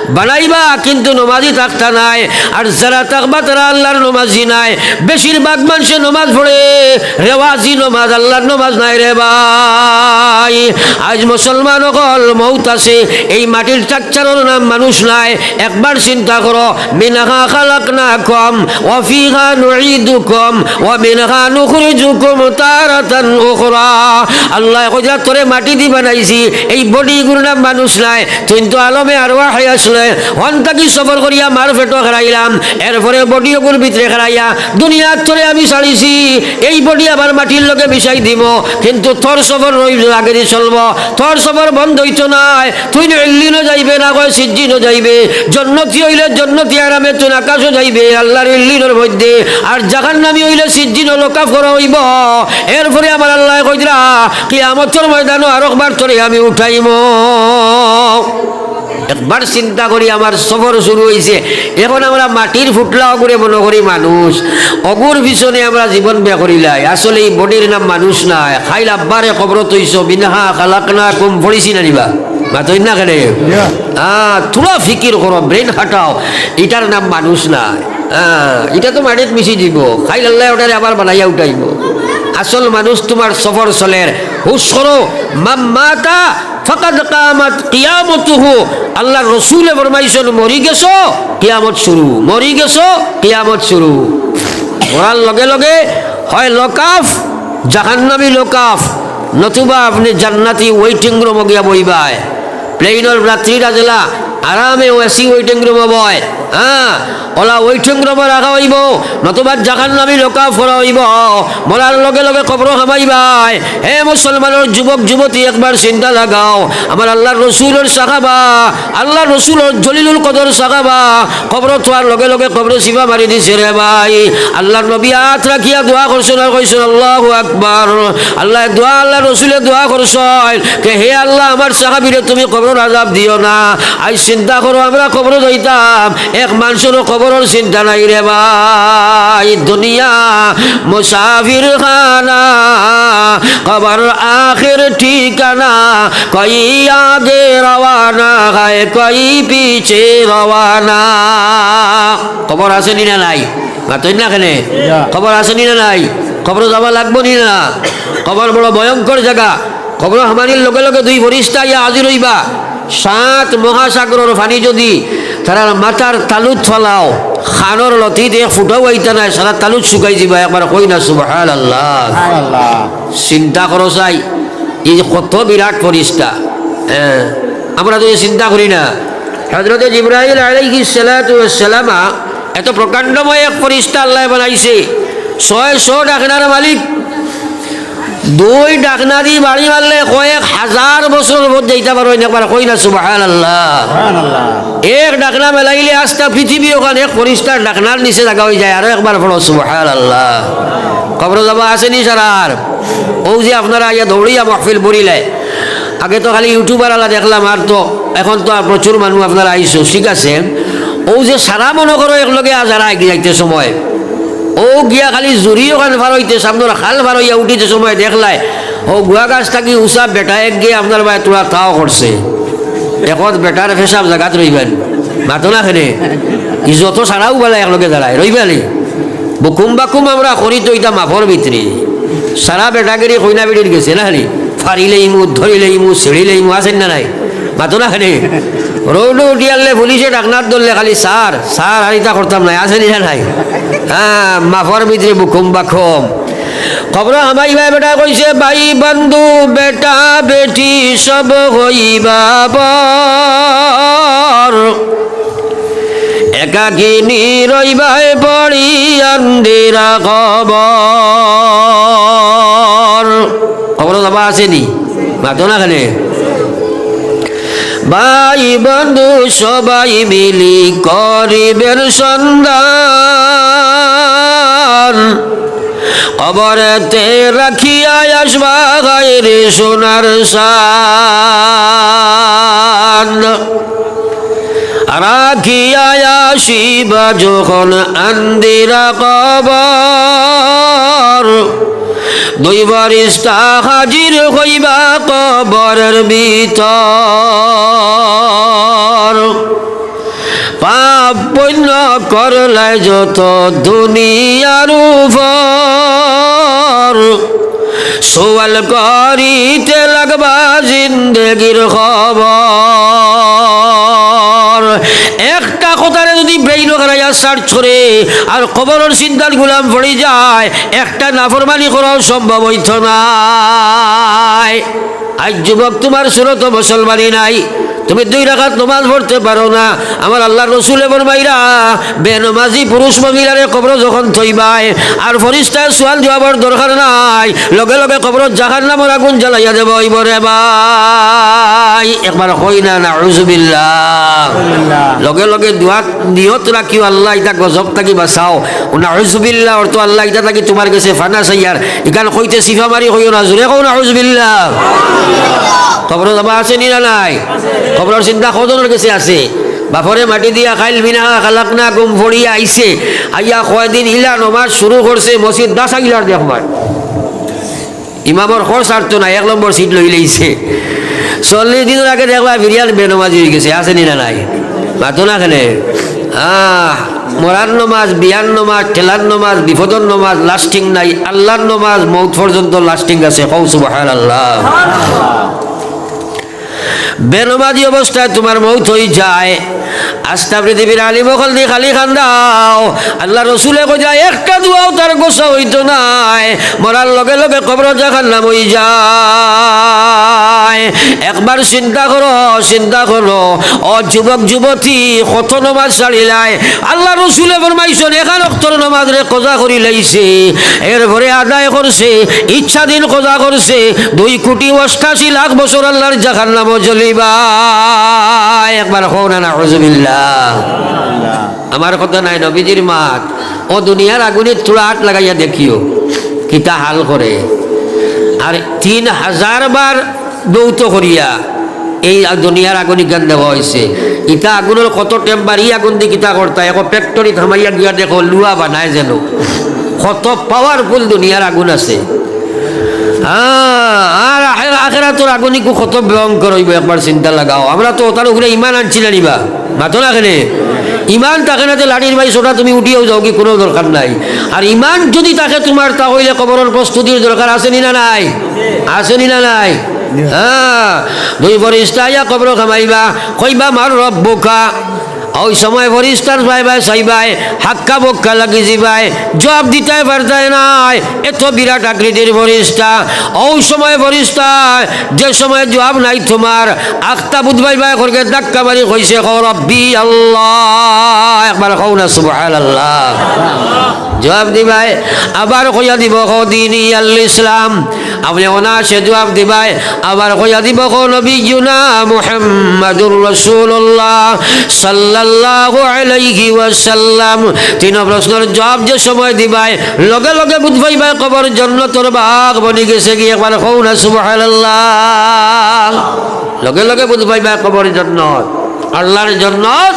বানাইবা, কিন্তু নমাজি থাকতা নায়। আর যারা থাকবা, তারা আল্লার নমাজি নায়। বেশিরভাগ মানষে নমাজ পড়ে, রেওয়াজি নমাজ, আল্লার নমাজ নায় রে ভাই। আইজ মুসলমান অকল মউত আছে, এই মাটির structure-অর নাম মানুষ নায়। একবার চিন্তা করো, মিনহা খালাকনাকুম ওয়া ফিহা নুঈদুকুম ওয়া মিনহা নুখরিজুকুম তারাতান উখরা। আল্লায় কইরা, "তোরে মাটি দি বানাইছি, এই body গুর নাম মানুষ নায়, তুই তো আলমে আরওয়াহে আছলে, হন থাকি সফর করিয়া মার পেটো খেলাইলাম, এরপরে body অগুর ভিতরে খেলাইয়া দুনিয়াত তোরে আমি ছাড়িছি, এই body আবার মাটির লগে মিশাই দিমু, কিন্তু তোর সফর রইল আগেদি চলবো, তোর সফর বন্ধ অইতো নায়।" তুই না ইল্লিনো যাইবে, না কয় সিজ্জিনো যাইবে। জন্নতি অইলে জন্নতি আরামে তুই আকাশো যাইবে, আল্লার ইল্লিনর মধ্যে। আর জাহান্নামি অইলে সিজ্জিনো লকাফ করা অইবো। এরপরে আমার আল্লায় কইরা, "কিয়ামতর ময়দানো আরকবার তোরে আমি উঠাইমু।" একবার চিন্তা করি, আমার সফর শুরু অইছে। এখন আমরা মাটির ফুটলা অগুরে মনো করি মানুষ, অগুর পিছনে আমরা জীবন ব্যয় করিলাই। আসলে ই body-র নাম মানুষ নায়। কাইল আব্বারে কবরো থইছো, মিনহা খালাকনাকুম পড়ছি না নি বা? মাতইন না কেনে? ইয়া। হ্যাঁ, থুড়া ফিকির করো, brain খাটাও। ইটার নাম মানুষ নায়। হ্যাঁ, ইটা তো মাটিত মিশি যিবো। কাইল আল্লায় ওটারে আবার বানাইয়া উঠাইবো। আসল মানুষ তুমার সফর চলের। হুশ করো, মান মাতা ফাকাদ কামাত কিয়ামতুহু। আল্লার রসুলে ফরমাইছইন, মরি গেছো, কিয়ামত শুরু। মরি গেছো, কিয়ামত শুরু। মরার লগে লগে হয় লকাফ, জাহান্নামি লকাফ, নতুবা আপনে জান্নাতি waiting room-ও গিয়া বইবায়। Plane-অর যাত্রীরা যেলা আরামে AC waiting room-ও বয়, হ্যাঁ, অলা waiting room-ও রাখা অইবো, নতুবা জাহান্নামি লকাফ করা অইবো। মরার লগে লগে কবরো হামাইবায়। হে মুসলমানর যুবক যুবতী, একবার চিন্তা লাগাও। আমার আল্লার রসুলর সাহাবা, আল্লার রসুলর জলিলুল কদর সাহাবা, কবরো থওয়ার লগে লগে কবরো চিপা মারি দিছে রে ভাই। আল্লার নবী আত রাখিয়া দোয়া করছইন আর কইছইন, "আল্লাহু আকবার।" আল্লায় দোয়া, আল্লার রসুলে দোয়া করছইন, কে, "হে আল্লাহ, আমার সাহাবিরে তুমি কবরর আযাব দিও না।" আইজ চিন্তা করো, আমরা কবরো যাইতাম, এক মানষরও কবরর চিন্তা নাই রে ভাই। দুনিয়া মুসাফির খানা, কবর আখের ঠিকানা, কই আগে রওয়ানা হয়, কই পিছে রওয়ানা। কবর আছে নি না নাই? মাতইন না কেনে? ইয়া। কবর আছে নি না নাই? কবরো যাওয়া লাগবো নি না? কবর বড় ভয়ঙ্কর জাগা। কবর হামানির লগে লগে দুই ফিরিস্তা আইয়া হাজির অইবা। সাত মহাসাগরর পানি যুদি তারার মাথার তালুত ফালাও, কানর লতিত এক ফুটাও আইতা নায়, সারা তালুত শুকাই যিবা। একবার কই না সুবহানাল্লাহ। সুবহানাল্লাহ। চিন্তা করো চাই, ই যে কত বিরাট ফিরিস্তা। হ্যাঁ, আমরা তো ই চিন্তা করি না। হযরতে জিব্রাইল আলাইহিস সালাতু ওয়াস সালাম এত প্রকাণ্ডময় এক ফিরিস্তা আল্লায় বানাইছে, ছয়শ ডাকনার মালিক। দুই ডাকনা দি বাড়ি মারলে কয়েক হাজার বছরর পথ যাইতা পারইন। একবার কই না সুবহানাল্লাহ। সুবহানাল্লাহ। এক ডাকনা মেলাইলে আস্তা পৃথিবী অখান এক ফিরিস্তার ডাকনার নিচে জাগা অইযায়। আরো একবার পড়ো সুবহানাল্লাহ। কবরো যাবা আছে নি সারার? অউ যে আপনারা আইয়া দৌড়িয়া মাহফিল ভরিলায়, আগে তো খালি ইউটিউবার আলা দেখলাম, আর তো অখন তো আর প্রচুর মানুষ আপনারা আইছো, ঠিক আছে। অউ যে সারা মনো করো একলগে আজ আর আগে যাইতে সময়, অউ গিয়া খালি জুড়ি অখান পার অইতে, সামনর খাল পার অইয়া উঠিতে সময় দেখলায়, অউ গুয়া গাছ থাকি উষা বেটা এক গিয়া আপনার বায় তোরা তাও করছে। এখন বেটার পেশাব জাগাত রইবেন, মাতো না কেনে? ই যত সারাউ বালা একলগে দাঁড়ায়, রইবানি। বুকুম বাকুম আমরা করি তো ইটা মাফর ভিতরে। সারা বেটাগিরি কইনা বেটির গেছে না খালি। ফাড়িলেইমু, ধরিলেইমু, ছিড়িলেইমু, আছে না নাই? মাতো না কেনে? রৌডো উঠিয়ারলে পুলিশে ডাকনাত ধরলে খালি, "স্যার, স্যার, আর ইতা করতাম নায়, আছে নি না নাই?" হ্যাঁ, মাফর ভিতরে বুকুম বাকুম। কবরো হামাইবায় বেটায় কইছে, "ভাই, বন্ধু, বেটা, বেটি সব হইবা বর। একাকিনী রইবায় পড়ি আন্দিরা কবর।" কবরো যাবা আছে নি? মাতো না কেনে? "ভাই বন্ধু সবাই মিলি করিবের সন্ধান, কবরেতে রাখিয়া আসবা গাইরে সোনার সান। রাখিয়া আসিবা যখন আন্দিরা কবর, দুই ফিরিস্তা হাজির হইবা কবরের ভিতর। পাপ পুণ্য করলায় যত দুনিয়ার উপর, সওয়াল করিতে লাগবা জিন্দেগির খবর।" একটা কথারে যুদি ব্রেইনো খেলাইয়া সার্চ করে আর কবরর চিন্তার গুলাম পড়ি যায়, একটা নাফরমানি করাও সম্ভব অইতো নায়। আইজ যুবক, তুমার সুরত মুসলমানি নাই, তুমি দুই রাকাত নমাজ পড়তে পারো না। আমার আল্লার রসুলে ফরমাইরা, বেনমাজি পুরুষ মহিলারে কবরো যখন থইবায়, আর ফিরিস্তায় সুয়াল জুয়াবর দরকার নাই, লগে লগে কবরো জাহান্নামর আগুন জ্বালাইয়া দেবা অইবো রে ভাই। একবার কই না, নাউজুবিল্লাহ। লগে লগে দোয়াত নিয়ত রাখিও, "আল্লাহ, ইতা গজব থাকি বাঁচাও।" ও নাউজুবিল্লাহ অর্থ, "আল্লাহ, ইতা থাকি তুমার গেছে ফানা চাইয়ার।" ইখান কইতে সিফা মারি কইও না, জোরে কও নাউজুবিল্লাহ। কবরো যাবা আছে নি না নাই? কবরর চিন্তা কয়জনর গেছে আছে? বাফরে মাটি দিয়া খাইল মিনহা খালাকনাকুম পড়িয়া আইছে, আইয়া কয়দিন ইলা নমাজ শুরু করছে, মসজিদ দাসা ইলার দেখবার। ইমামর খরচ আর তো নাই, এক নম্বর সিট লইলাইছে। চল্লিশ দিনর আগে দেখবা ফিরিয়া বেনমাজি অইগেছে, আছে নি না নাই? মাতো না কেনে? আহ, মরার নমাজ, বিয়ার নমাজ, ঠেলার নমাজ, বিপদর নমাজ, lasting নাই। আল্লার নমাজ মউত পর্যন্ত lasting আছে। কও সুবহানাল্লাহ। বেনমাজি অবস্থায় তুমার মউত অইযায়, আস্তা পৃথিবীর আলিম অকলদি খালি কান্দাও। আল্লার রসুলে কইরা, একটা দোয়াও তার গোছা অইতো নায়, মরার লগে লগে কবরো জাহান্নাম অইযায়। একবার চিন্তা করো, চিন্তা করো, ও যুবক যুবতী, কত নমাজ ছাড়িলায়। আল্লার রসুলে ফরমাইছইন, এখান অক্তর নমাজরে কজা করিলাইছে, এরপরে আদায় করছে, ইচ্ছাধীন কজা করছে, দুই কোটি অষ্টাশি লাখ বছর আল্লার জাহান্নামো জ্বলিবা। একবার কও না, নাউজুবিল্লাহ। আমার কথা নায়, নবীজির মাত। ও দুনিয়ার আগুনে থুড়া আত লাগাইয়া দেখিও, কিতা হাল করে। আর তিন হাজার বার দৌত করিয়া এই আ-, দুনিয়ার আগুন ইখান দেওয়া অইছে। ইতা আগুনর কত টেম্বার, ই আগুন দি কিতা করতা? এক ফ্যাক্টরিত হামাইয়া গিয়া দেখো, লুয়া বানায় যেন। কত powerful দুনিয়ার আগুন আছে। হ্যাঁ, আর আখের-, আখেরাতর আগুন ইগু কত ভয়ঙ্কর অইবো, একবার চিন্তা লাগাও। আমরা তো অতার উপরে ইমান আনছি না নি বা? মাতো না কেনে? ইমান থাকে না তে লাঠির বাড়ি ছোটা তুমি উঠিয়াও যাওগি, কুনু দরকার নাই। আর ইমান যুদি থাকে তুমার, তা অইলে কবরর প্রস্তুতির দরকার আছে নি না নাই? আছে নি না নাই? হ্যাঁ, দুই ফিরিস্তা আইয়া কবরো খামাইবা, কইবা, "মান রব্বুকা?" ওই সময় ফিরিস্তার ভাই ভাই চাইবায়, হাক্কা বক্কা লাগি যিবায়, জুয়াব দিতায় পারতায় নায়, এত বিরাট আকৃতির ফিরিস্তা। ওই সময় ফিরিস্তা, যে সময় জুয়াব নাই তুমার, আখতা বুধ ভাই ভাই করকে ধাক্কা মারি কইছে, "কও রব্বি আল্লাহ।" একবার কও না সুবহানাল্লাহ। জুয়াব দিবায়, আবার কইয়া দিবো, "কও দীনি আল ইসলাম।" আপনে অনায়াসে জুয়াব দিবায়, আবার কইয়া দিবো, "কও নবিয়্যুনা মুহাম্মাদুর রাসূলুল্লাহ সাল্লাল্লাহু আলাইহি ওয়াসাল্লাম।" তিন প্রশ্নর জুয়াব যে সময় দিবায়, লগে লগে বুঝ পাইবায় কবর জন্নতর বাগ বনি গেছে গি। একবার কও না সুবহানাল্লাহ। লগে লগে বুঝ পাইবায় কবর জন্নত, আল্লাহর জন্নত।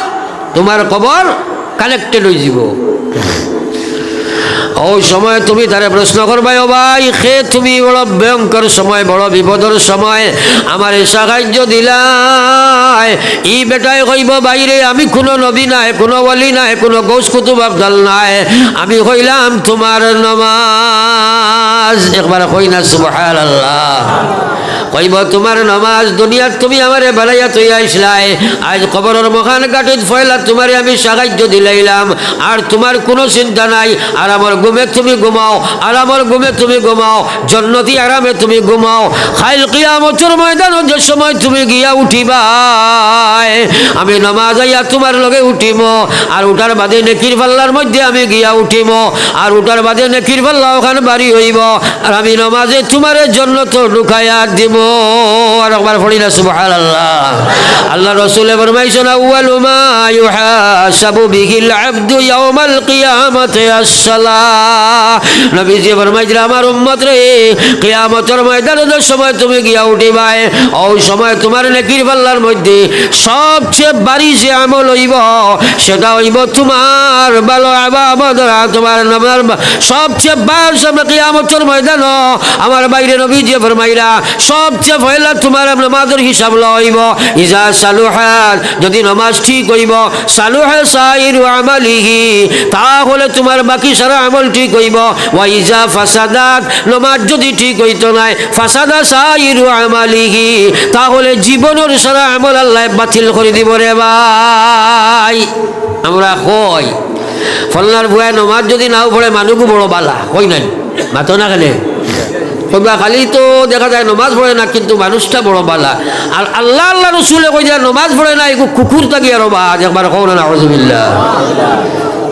তুমার কবর connected অইযিবো। ওই সময় তুমি তারে প্রশ্ন করবায়, "ও ভাই, কে তুমি? বড় ভয়ঙ্কর সময়, বড় বিপদর সময়, আমারে সাহায্য দিলায়।" ই বেটায় কইবো, "ভাইরে, আমি কুনু নবী নায়, কুনু ওলি নায়, কুনু গৌস কুতুব আবদাল নায়, আমি কইলাম তুমার নমাজ।" একবার কই না সুবহানাল্লাহ। কইবো, "তুমার নমাজ, দুনিয়াত তুমি আমারে বানাইয়া থইয়া আইছলায়, আইজ কবরর মহান ঘাটিত পয়লা তুমারে আমি সাহায্য দিলাইলাম, আর তুমার কুনু চিন্তা নাই, আরামর ঘুমে তুমি ঘুমাও, আরামর ঘুমে তুমি ঘুমাও, জন্নতি আরামে তুমি ঘুমাও। কাইল কিয়ামতর ময়দানো যে সময় তুমি গিয়া উঠিবায়, আমি নমাজ আইয়া তুমার লগে উঠিমু, আর উঠার বাদে নেকির পাল্লার মধ্যে আমি গিয়া উঠিমু, আর উঠার বাদে নেকির পাল্লা অখান ভারি অইবো।" আর আমি নমাজে তুমারে জন্নতো ঢুকাইয়া দিমু। আর একবার পড়ি না সুবহানাল্লাহ। আল্লাহর রসুলে ফরমাইছইন, "আউয়ালু মা ইউহাসাবু বিহিল আবদু ইয়াউমাল কিয়ামাতি আসসালাহ।" নবীজি ফরমাইছইন, "আমার উম্মতরে, কিয়ামতর ময়দানো যে সময় তুমি গিয়া উঠিবায়, ওই সময় তুমার নেকির পাল্লার মধ্যে সবচেয়ে ভারি যে আমল অইবো, সেটা অইবো তুমার ভালো আমল, তুমার নমাজ।" সবচেয়ে বার সামনে কিয়ামতর ময়দানো আমার ভাইরে নবীজি ফরমাইরা, সবচেয়ে পয়লা তুমার নমাজর হিসাব লওয়া অইবো। ইজা সালুহাত, যদি নমাজ ঠিক অইবো, সালুহা সাইরু আমালিহি, তাহলে তুমার বাকি সারা আমল ঠিক অইবো। ওয়া ইজা ফাসাদাত, নমাজ যদি ঠিক অইতো নায়, ফাসাদা সাইরু আমালিহি, তাহলে জীবনর সারা আমল আল্লায় বাতিল করি দিবো রে ভাই। আমরা কই, ফলনার পুয়ায় নমাজ যদি নাও পড়ে, মানুগু বড় বালা, কই নায়? মাতো না কেনে? কইবা, "খালি তো দেখা যায় নমাজ পড়ে না, কিন্তু মানুষটা বড় বালা।" আর আল্লাহ, আল্লাহ রসুলে কইরা, "নমাজ পড়ে না, এগু কুকুর থাকি আরো বাদ।" একবার কও না, নাউজুবিল্লাহ।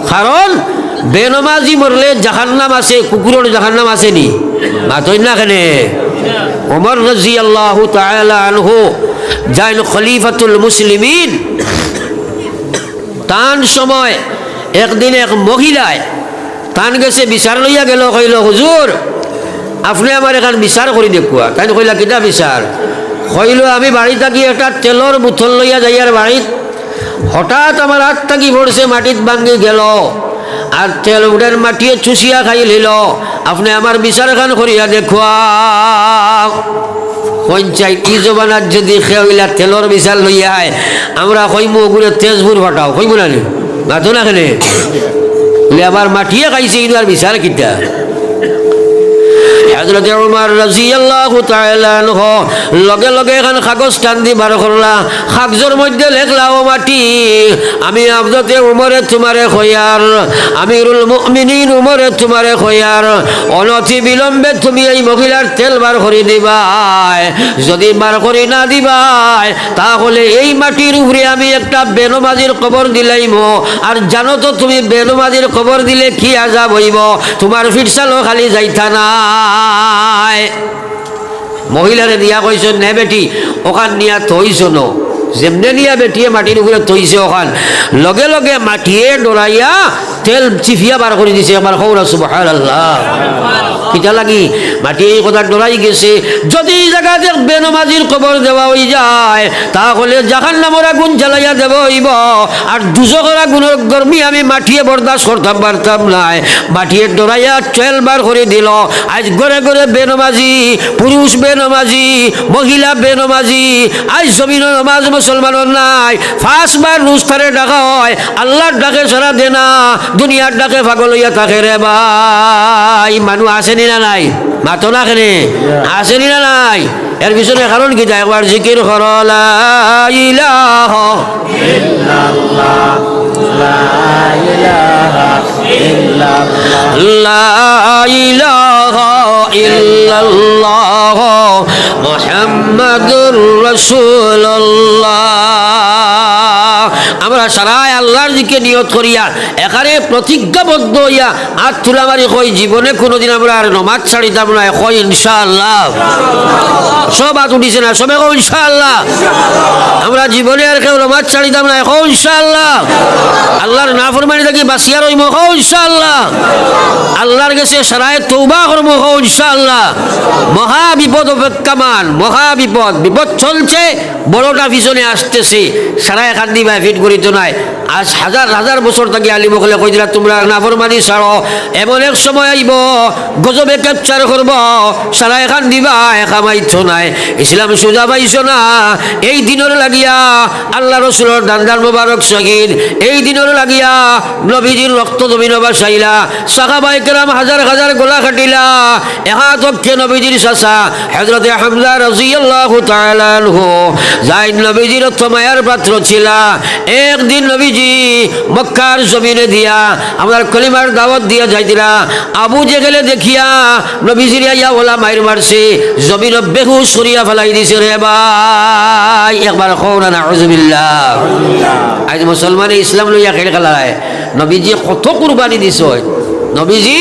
কারণ বেনমাজি মরলে জাহান্নাম আছে, কুকুরর জাহান্নাম আছে নি? মাতইন না কেনে? ওমর রাদিয়াল্লাহু তাআলা আনহু, যাইন খলিফাতুল মুসলিমিন, তান সময় একদিন এক মহিলায় তান গেছে বিচার লইয়া গেল, কইল, "হুজুর, আপনে আমার এখান বিচার করি দেখুয়া।" তাইন কইলা, "কিতা বিচার?" কইল, "আমি বাড়ি থাকি একটা তেলর বোতল লইয়া যাইয়ার বাড়িত, হঠাৎ আমার আত থাকি পড়ছে, মাটিত ভাঙ্গি গেল, আর তেল উঠের মাটিয়ে চুষিয়া খাইলিল। আপনে আমার বিচার খান করিয়া দেখুয়া।" পঞ্চায়েত ই জমানাত যদি কেউ ইলা তেলর বিচার লইয়া আয়, আমরা কইমু, "ওগুরে তেজপুর ফাটাও", কইমু না নি? মাতো না কেনে? বলে, "আবার মাটিয়ে খাইছে, ইনো আর বিচার কিতা?" হযরতে উমর রাদিয়াল্লাহু তাআলা আনহু লগে লগে এখান কাগজ টান দি বার করলা, কাগজর মধ্যে লেখলা, "ও মাটি, আমি হযরতে উমরে তুমারে কইয়ার, আমিরুল মুমিনিন উমরে তুমারে কইয়ার, অনতি বিলম্বে তুমি এই মহিলার তেল বার করি দিবায়। যদি বার করি না দিবায়, তাহলে এই মাটির উপরে আমি একটা বেনমাজির কবর দিলাইমু। আর জানো তো তুমি বেনমাজির কবর দিলে কি আজাব অইবো? তুমার ফিটসালও খালি যাইতা নায়।" মহিলারে দিয়া কইছইন, "নে বেটি, ওখান নিয়া থইছো ন।" যেমনে নিয়া বেটিয়ে মাটির উপরে থইছে ওখান, লগে লগে মাটিয়ে ডরাইয়া তেল চিফিয়া বার করি দিছে। একবার কও না সুবহানাল্লাহ। কিতা লাগি? মাটিয়ে এই কথা ডরাই গেছে, যদি এই জাগাত এক বেনমাজির কবর দেওয়া অইযায়, তাহলে জাহান্নামর আগুন জ্বালাইয়া দেওয়া অইবো, আর দুজখর আগুনর গরমি আমি মাটিয়ে বরদাস্ত করতাম পারতাম নায়। মাটিয়ে ডরাইয়া তেল বার করি দিল। আইজ ঘরে ঘরে বেনমাজি, পুরুষ বেনমাজি, মহিলা বেনমাজি, আইজ জমিনো নমাজ মুসলমানর নাই। পাঁচবার রুজ তারে ডাকা অয়, আল্লার ডাকে সাড়া দে না, দুনিয়ার ডাকে পাগল অইয়া থাকে রে ভাই। মানুষ আছে নি না নাই? মাতো না কেনে? আছে নি না নাই? এর পিছনে কারণ কিতা? একবার জিকির করো, লা ইলাহা ইল্লাল্লাহ, লা ইলাহা ইল্লাল্লাহ, লা ইলাহা ইল্লাল্লাহ, মুহাম্মাদুর রাসূলুল্লাহ। আমরা সারায় আল্লাহর দিকে নিয়ত করিয়া, এখানে প্রতিজ্ঞাবদ্ধ হইয়া আত তুলা মারি কই, জীবনে কোনোদিন আমরা আর নমাজ ছাড়িতাম নায়। কই ইনশাআল্লাহ। সব আত উঠিছে না, সবে কও ইনশাআল্লাহ। আমরা জীবনে আর কেউ নমাজ ছাড়িতাম নায়। কও ইনশাআল্লাহ। আল্লাহর নাফরমানি থাকি বাঁচিয়া রইমু। কও ইনশাআল্লাহ। আল্লাহর গেছে সারায় তৌবা করমু। কও ইনশাআল্লাহ। মহা বিপদ অপেক্ষমান, মহা বিপদ। বিপদ চলছে, বড়টা পিছনে আসতেছে। সারায় কান্দিবায়, ফিট করিতো নায়। আজ হাজার হাজার বছর থাকি আলিম অকলে কইরা, তোমরা নাফরমানি ছাড়ো, এমন এক সময় আইবো, গজবে capture করবো, সারায় কান্দিবায়, কামাইতো নায়। ইসলাম সুজা পাইছো না, এই দিনর লাগিয়া আল্লাহ রসুলর দান্দান মোবারক শহীদ, এই দিনর লাগিয়া নবীজির রক্ত জমিনো ভাসাইলা, সাহাবায়ে কেরাম হাজার হাজার গলা কাটিলা, একা তক্ষে নবীজির চাচা হযরতে হামজা রাদিয়াল্লাহু তাআলা আনহু, যাইন নবীজির অত্যন্ত মায়ার পাত্র ছিলা। একদিন নবীজি মক্কার জমিনে দিয়া আপনার কলিমার দাওয়াত দিয়া যাইতরা, আবু জেহেলে দেখিয়া নবীজিরে আইয়া ওলা মাইর মারছে, জমিনো বেহুশ করিয়া ফালাই দিছে রে ভাই। একবার কও না নাউজুবিল্লাহ। আজ মুসলমানে ইসলাম লইয়া খেল খেলায়। নবীজি কত কুরবানি দিছইন, নবীজি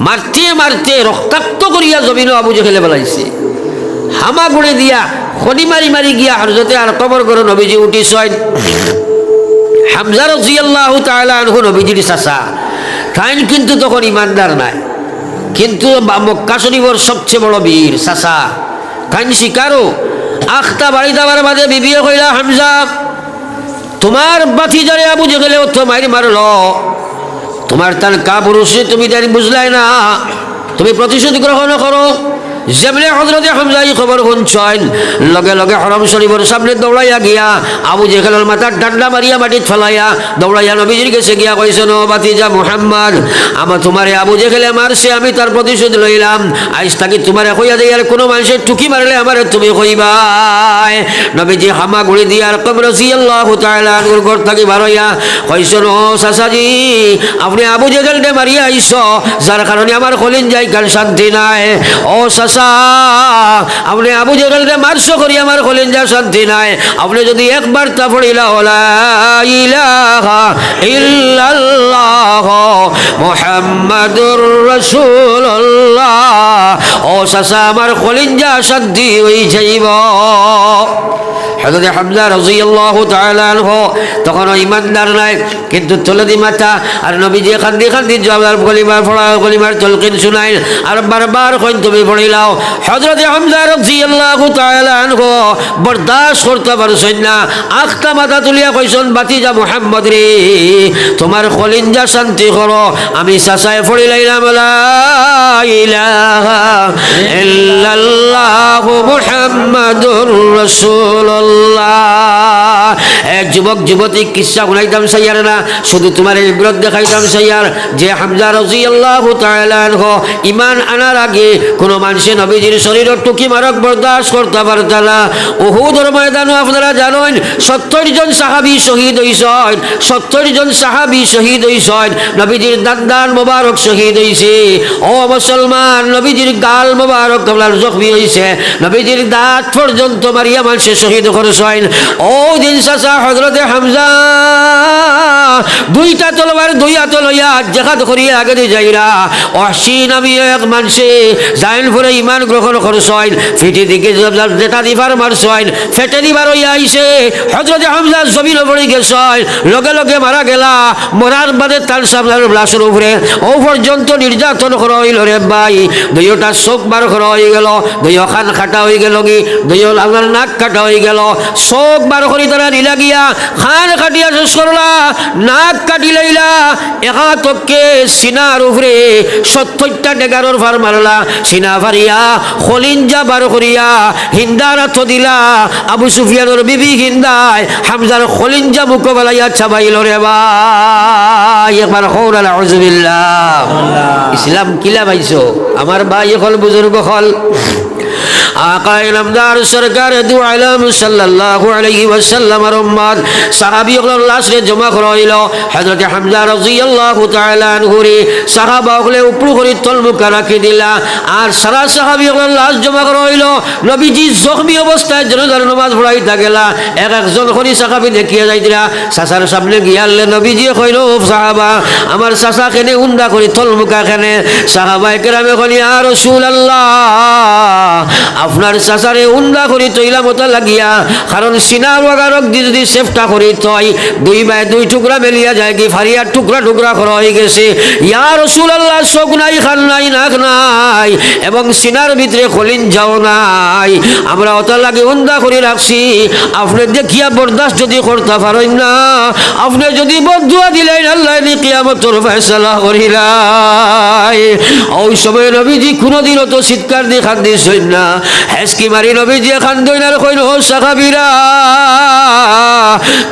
মারতে মারতে রক্তাক্ত করিয়া জমিনো আবু জেহেলে ফালাইছে। হামাগুড়ি দিয়া খনি মারি মারি গিয়া হযরতে আরকমর ঘরো নবীজি উঠিছইন। হামজা রাদিয়াল্লাহু তাআলা আনহু নবীজির চাচা, তাইন কিন্তু তখন ইমানদার নায়, কিন্তু বা-, মক্কা শরীফর সবচেয়ে বড় বীর চাচা। তাইন শিকারও। আখতা বাড়িত আবার বাদে বিবিয়ে কইলা, হামজা, তোমার ভাতিজারে আবু জেহেলে অত মাইর মারলো, তোমার তান কাপুরুষে তুমি তাইন বুঝলায় না, তুমি প্রতিশোধ গ্রহণ করো। যেমনে হযরতে হামজা ই খবর হুনছইন, লগে লগে হরম শরীফর সামনে দৌড়াইয়া গিয়া আবু জেহেলর মাথাত ডান্ডা মারিয়া মাটিত ফালাইয়া দৌড়াইয়া নবীজির গেছে গিয়া কইছইন, ও ভাতিজা মুহাম্মদ, আমার তোমারে আবু জেহেলে মারছে, আমি তার প্রতিশোধ লইলাম। আইজ থাকি তোমারে কইয়া দেই, আর কোনো মানষে টুকি মারলে আমারে তুমি কইবায়। নবীজি হামাগুড়ি দিয়া আরকম রাদিয়াল্লাহু তাআলা আনহুর ঘর থাকি বারইয়া কইছইন, ও চাচাজি, আপনে আবু জেহেলরে মারিয়া আইছো, যার কারণে আমার কলিঞ্জায় কান শান্তি নাই। ও চাচা, আপনে আবু জেহেলরে মারছো করি আমার কলিঞ্জা শান্তি নাই। আপনে যদি একবার তা পড়িলা, লা ইলাহা ইল্লাল্লাহ মুহাম্মাদুর রাসূলুল্লাহ, ও চাচা, আমার কলিঞ্জা শান্তি অই যাইবো। হযরতে হামজা রাদিয়াল্লাহু তাআলা আনহু তখনও ইমানদার নায়, কিন্তু তলেদি মাথা, আর নবীজি কান্দি কান্দি জবাব কলিমার পড়া, কলিমার তলকিন শুনাইন, আর বারবার কইন, তুমি পড়িলাও। হযরতে হামজা রাদিয়াল্লাহু তাআলা আনহু বরদাস্ত করতা পারছইন না, আখতা মাথা তুলিয়া কইছইন, ভাতিজা মুহাম্মদ রে, তোমার কলিঞ্জা শান্তি করো, আমি চাচায় পড়িলাইলাম, লা ইলাহা ইল্লাল্লাহু মুহাম্মাদুর রাসূলুল্লাহ। এ যুবক যুবতী, কিচ্ছা হুনাইতাম চাইয়ার না, শুধু তোমারে ইবরত দেখাইতাম চাইয়ার যে হামজা রাদিয়াল্লাহু তাআলা আনহু ইমান আনার আগে কোনো মানষে নবীজির শরীরো টুকি মারক বরদাস্ত করতা পারতা না। উহুদর ময়দানো আপনারা জানইন, সত্তইর জন সাহাবী শহীদ অইছইন, সত্তইর জন সাহাবী শহীদ অইছইন, নবীজির দান্দান মোবারক শহীদ অইছে। ও মুসলমান, নবীজির গাল মোবারক আপনার জখমি অইছে, নবীজির দাঁত পর্যন্ত মারিয়া মানষে শহীদ করছইন। অউ দিন চাচা হযরতে হামজা দুইটা তলোয়ার দুই আতো লইয়া জেহাদ করিয়া আগেদি যাইরা। ওয়াহশী নামীয় এক মানষে যাইন পরে ইমান গ্রহণ করছইন, ফিঠি দিকে যেটা দিবার মারছইন, ফেটেদি বারইয়া আইছে। হযরতে হামজা জমিনো পড়ি গেছইন, লগে লগে মারা গেলা। মরার বাদে তান সামনার লাশর উপরে অউ পর্যন্ত নির্যাতন করা অইলো রে ভাই। দুইওটা চউখ বার করা অইগেলো, দুইও কান কাটা অইগেলোগি, দুইও আপনার নাক কাটা অইগেলো। চউখ বার করি তারা নিলা গিয়া, কান কাটিয়া শেষ করলা, নাক কাটিলাইলা, একা তককে সিনার উপরে সত্তইরটা ডেগারর ফার মারলা, সিনা ফারিয়া, খলিঞ্জা বার করিয়া, হিন্দার আতো দিলা, আবু সুফিয়ানর বিবি হিন্দায় হামজার খলিঞ্জা মুখো ফালাইয়া চাবাইলো রে ভাই। একবার কও না, নাউজুবিল্লাহ। ইসলাম কিলা পাইছো? আমার ভাই অকল, বুজুর্গ অকল, আকায়ে নামদার সরকারে দু আলম সাল্লাল্লাহু আলাইহি ওয়াসাল্লামর উম্মত, সাহাবী অকলর লাশরে জমা করা অইলো। হযরতে হামজা রাদিয়াল্লাহু তাআলা আনহুরে সাহাবা অকলে উপর করি তলমুখা রাখি দিলা। আর সারা সাহাবী অকলর লাশ জমা করা অইলো। নবীজি জখমি অবস্থায় জানাজার নামাজ পড়াইতা গেলা। এক একজন করি সাহাবী দেখিয়া যাইতরা। চাচার সামনে গিয়া আল্লে নবীজি কইন, "ও সাহাবা, আমার চাচা কেনে উন্দা করি তলমুখা কেনে?" সাহাবায়ে কেরামে কইন, "ইয়া রাসূলুল্লাহ, আপনার চাচারে উন্দা করি তইলাম অতা লাগিয়া, কারণ সিনার ওয়াগারক দি যদি সেফটা করি তই, দুই বায় দুই টুকরা মেলিয়া যায়গি, ফারিয়া টুকরা টুকরা করা অইগেছে। ইয়া রাসূলুল্লাহ, চউখ নাই, কান নাই, নাক নাই, এবং সিনার ভিতরে কলিঞ্জাও নাই। আমরা অতার লাগি উন্দা করি রাখছি। আপনে দেখিয়া বরদাস্ত যদি করতা পারইন না, আপনে যদি বদদুয়া দিলাইন, আল্লায় নি কিয়ামতর ফয়সালা করিলাই।" অউ সময় নবীজি কুনুদিন অত চিৎকার দি কান্দিছইন না। হেচকি মারি নবীজিয়ে কান্দইন আর কইন, "ও সাহাবীরা,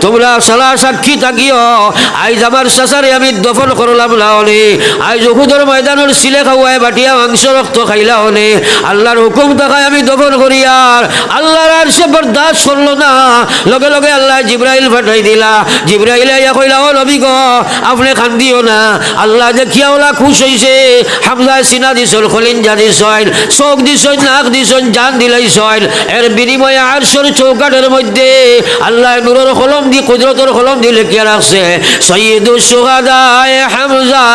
তুমরা সারা সাক্ষী থাকিও, আইজ আমার চাচারে আমি দফন করলাম না অনে, আইজ উহুদর ময়দানর ছিলে খাওয়ায় বাটিয়া মাংস রক্ত খাইলা অনে, আল্লার হুকুম থাকায় আমি দফন করিয়ার।" আল্লার আরশে বরদাস্ত করলো না, লগে লগে আল্লায় জিব্রাইল পাঠাই দিলা। জিব্রাইলে আইয়া কইলা, "ও নবী গো, আপনে কান্দিও না।" আল্লায় দেখিয়া অউলা খুশ অইছে। হামজায় সিনা দিছইন, কলিঞ্জা দিছইন, চউখ দিছইন, নাক দিছইন, জান দিলাইছইন। এর বিনিময়ে আরশর চৌকাঠর মধ্যে আল্লায় নূরর কলম দি, কুদরতর কলম দি লেখিয়া রাখছে, "সৈয়দুশ শুহাদায়ে হামজা।"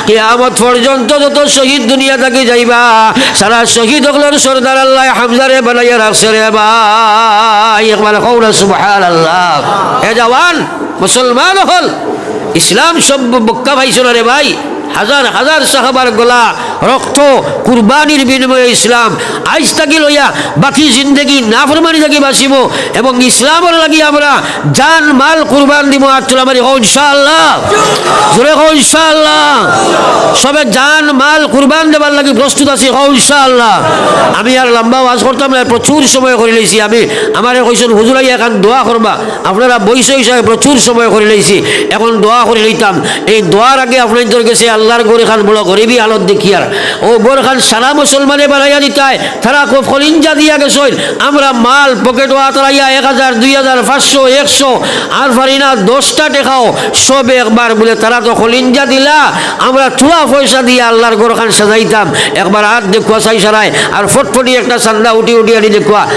কিয়ামত পর্যন্ত যত শহীদ দুনিয়া থাকি যাইবা, সারা শহীদ অকলর সর্দার আল্লায় হামজারে বানাইয়া রাখছে রে ভাই। একবার কও না সুবহানাল্লাহ। এ জওয়ান, মুসলমান অকল, ইসলাম সব মক্কা পাইছো না রে ভাই। হাজার হাজার সাহাবার গলা রক্ত কুরবানির বিনিময়ে ইসলাম। আইজ থাকি লইয়া বাকি জিন্দেগি নাফরমানি থাকি বাঁচিমু এবং ইসলামর লাগি আমরা জান মাল কুরবান দিমু। আত তুলা মারি কও ইনশাআল্লাহ। জোরে কও ইনশাআল্লাহ। সবে জান মাল কুরবান দেবার লাগি প্রস্তুত আছি, কও ইনশাআল্লাহ। আমি আর লম্বা ওয়াজ করতাম না, প্রচুর সময় করি লইছি। আমি, আমারে কইছইন, "হুজুর আইয়া এখান দোয়া করবা।" আপনারা বইসো হিসাবে প্রচুর সময় করি লইছি, এখন দোয়া করি লইতাম। এই দোয়ার আগে আপনাইন্তর গেছে আল্লার ঘর এখান বড় গরিবি হালত দেখিয়ার। অউ ঘর খান সারা মুসলমানে বানাইয়া দিতায়, তারা খুব কলিঞ্জা দিয়া গেছইন। আমরা মাল পকেটো আতরাইয়া এক হাজার, দুই হাজার, পাঁচশো, একশো, আর পারি না দশটা টেকাও, সবে একবার বুলে তারা তো কলিঞ্জা দিলা, আমরা থুড়া পয়সা দিয়া আল্লার ঘর খান সাজাইতাম। একবার আত দেখুয়া চাই সারায়, আর ফটফটি একটা চান্দা উঠি উঠি আনি দেখুয়া।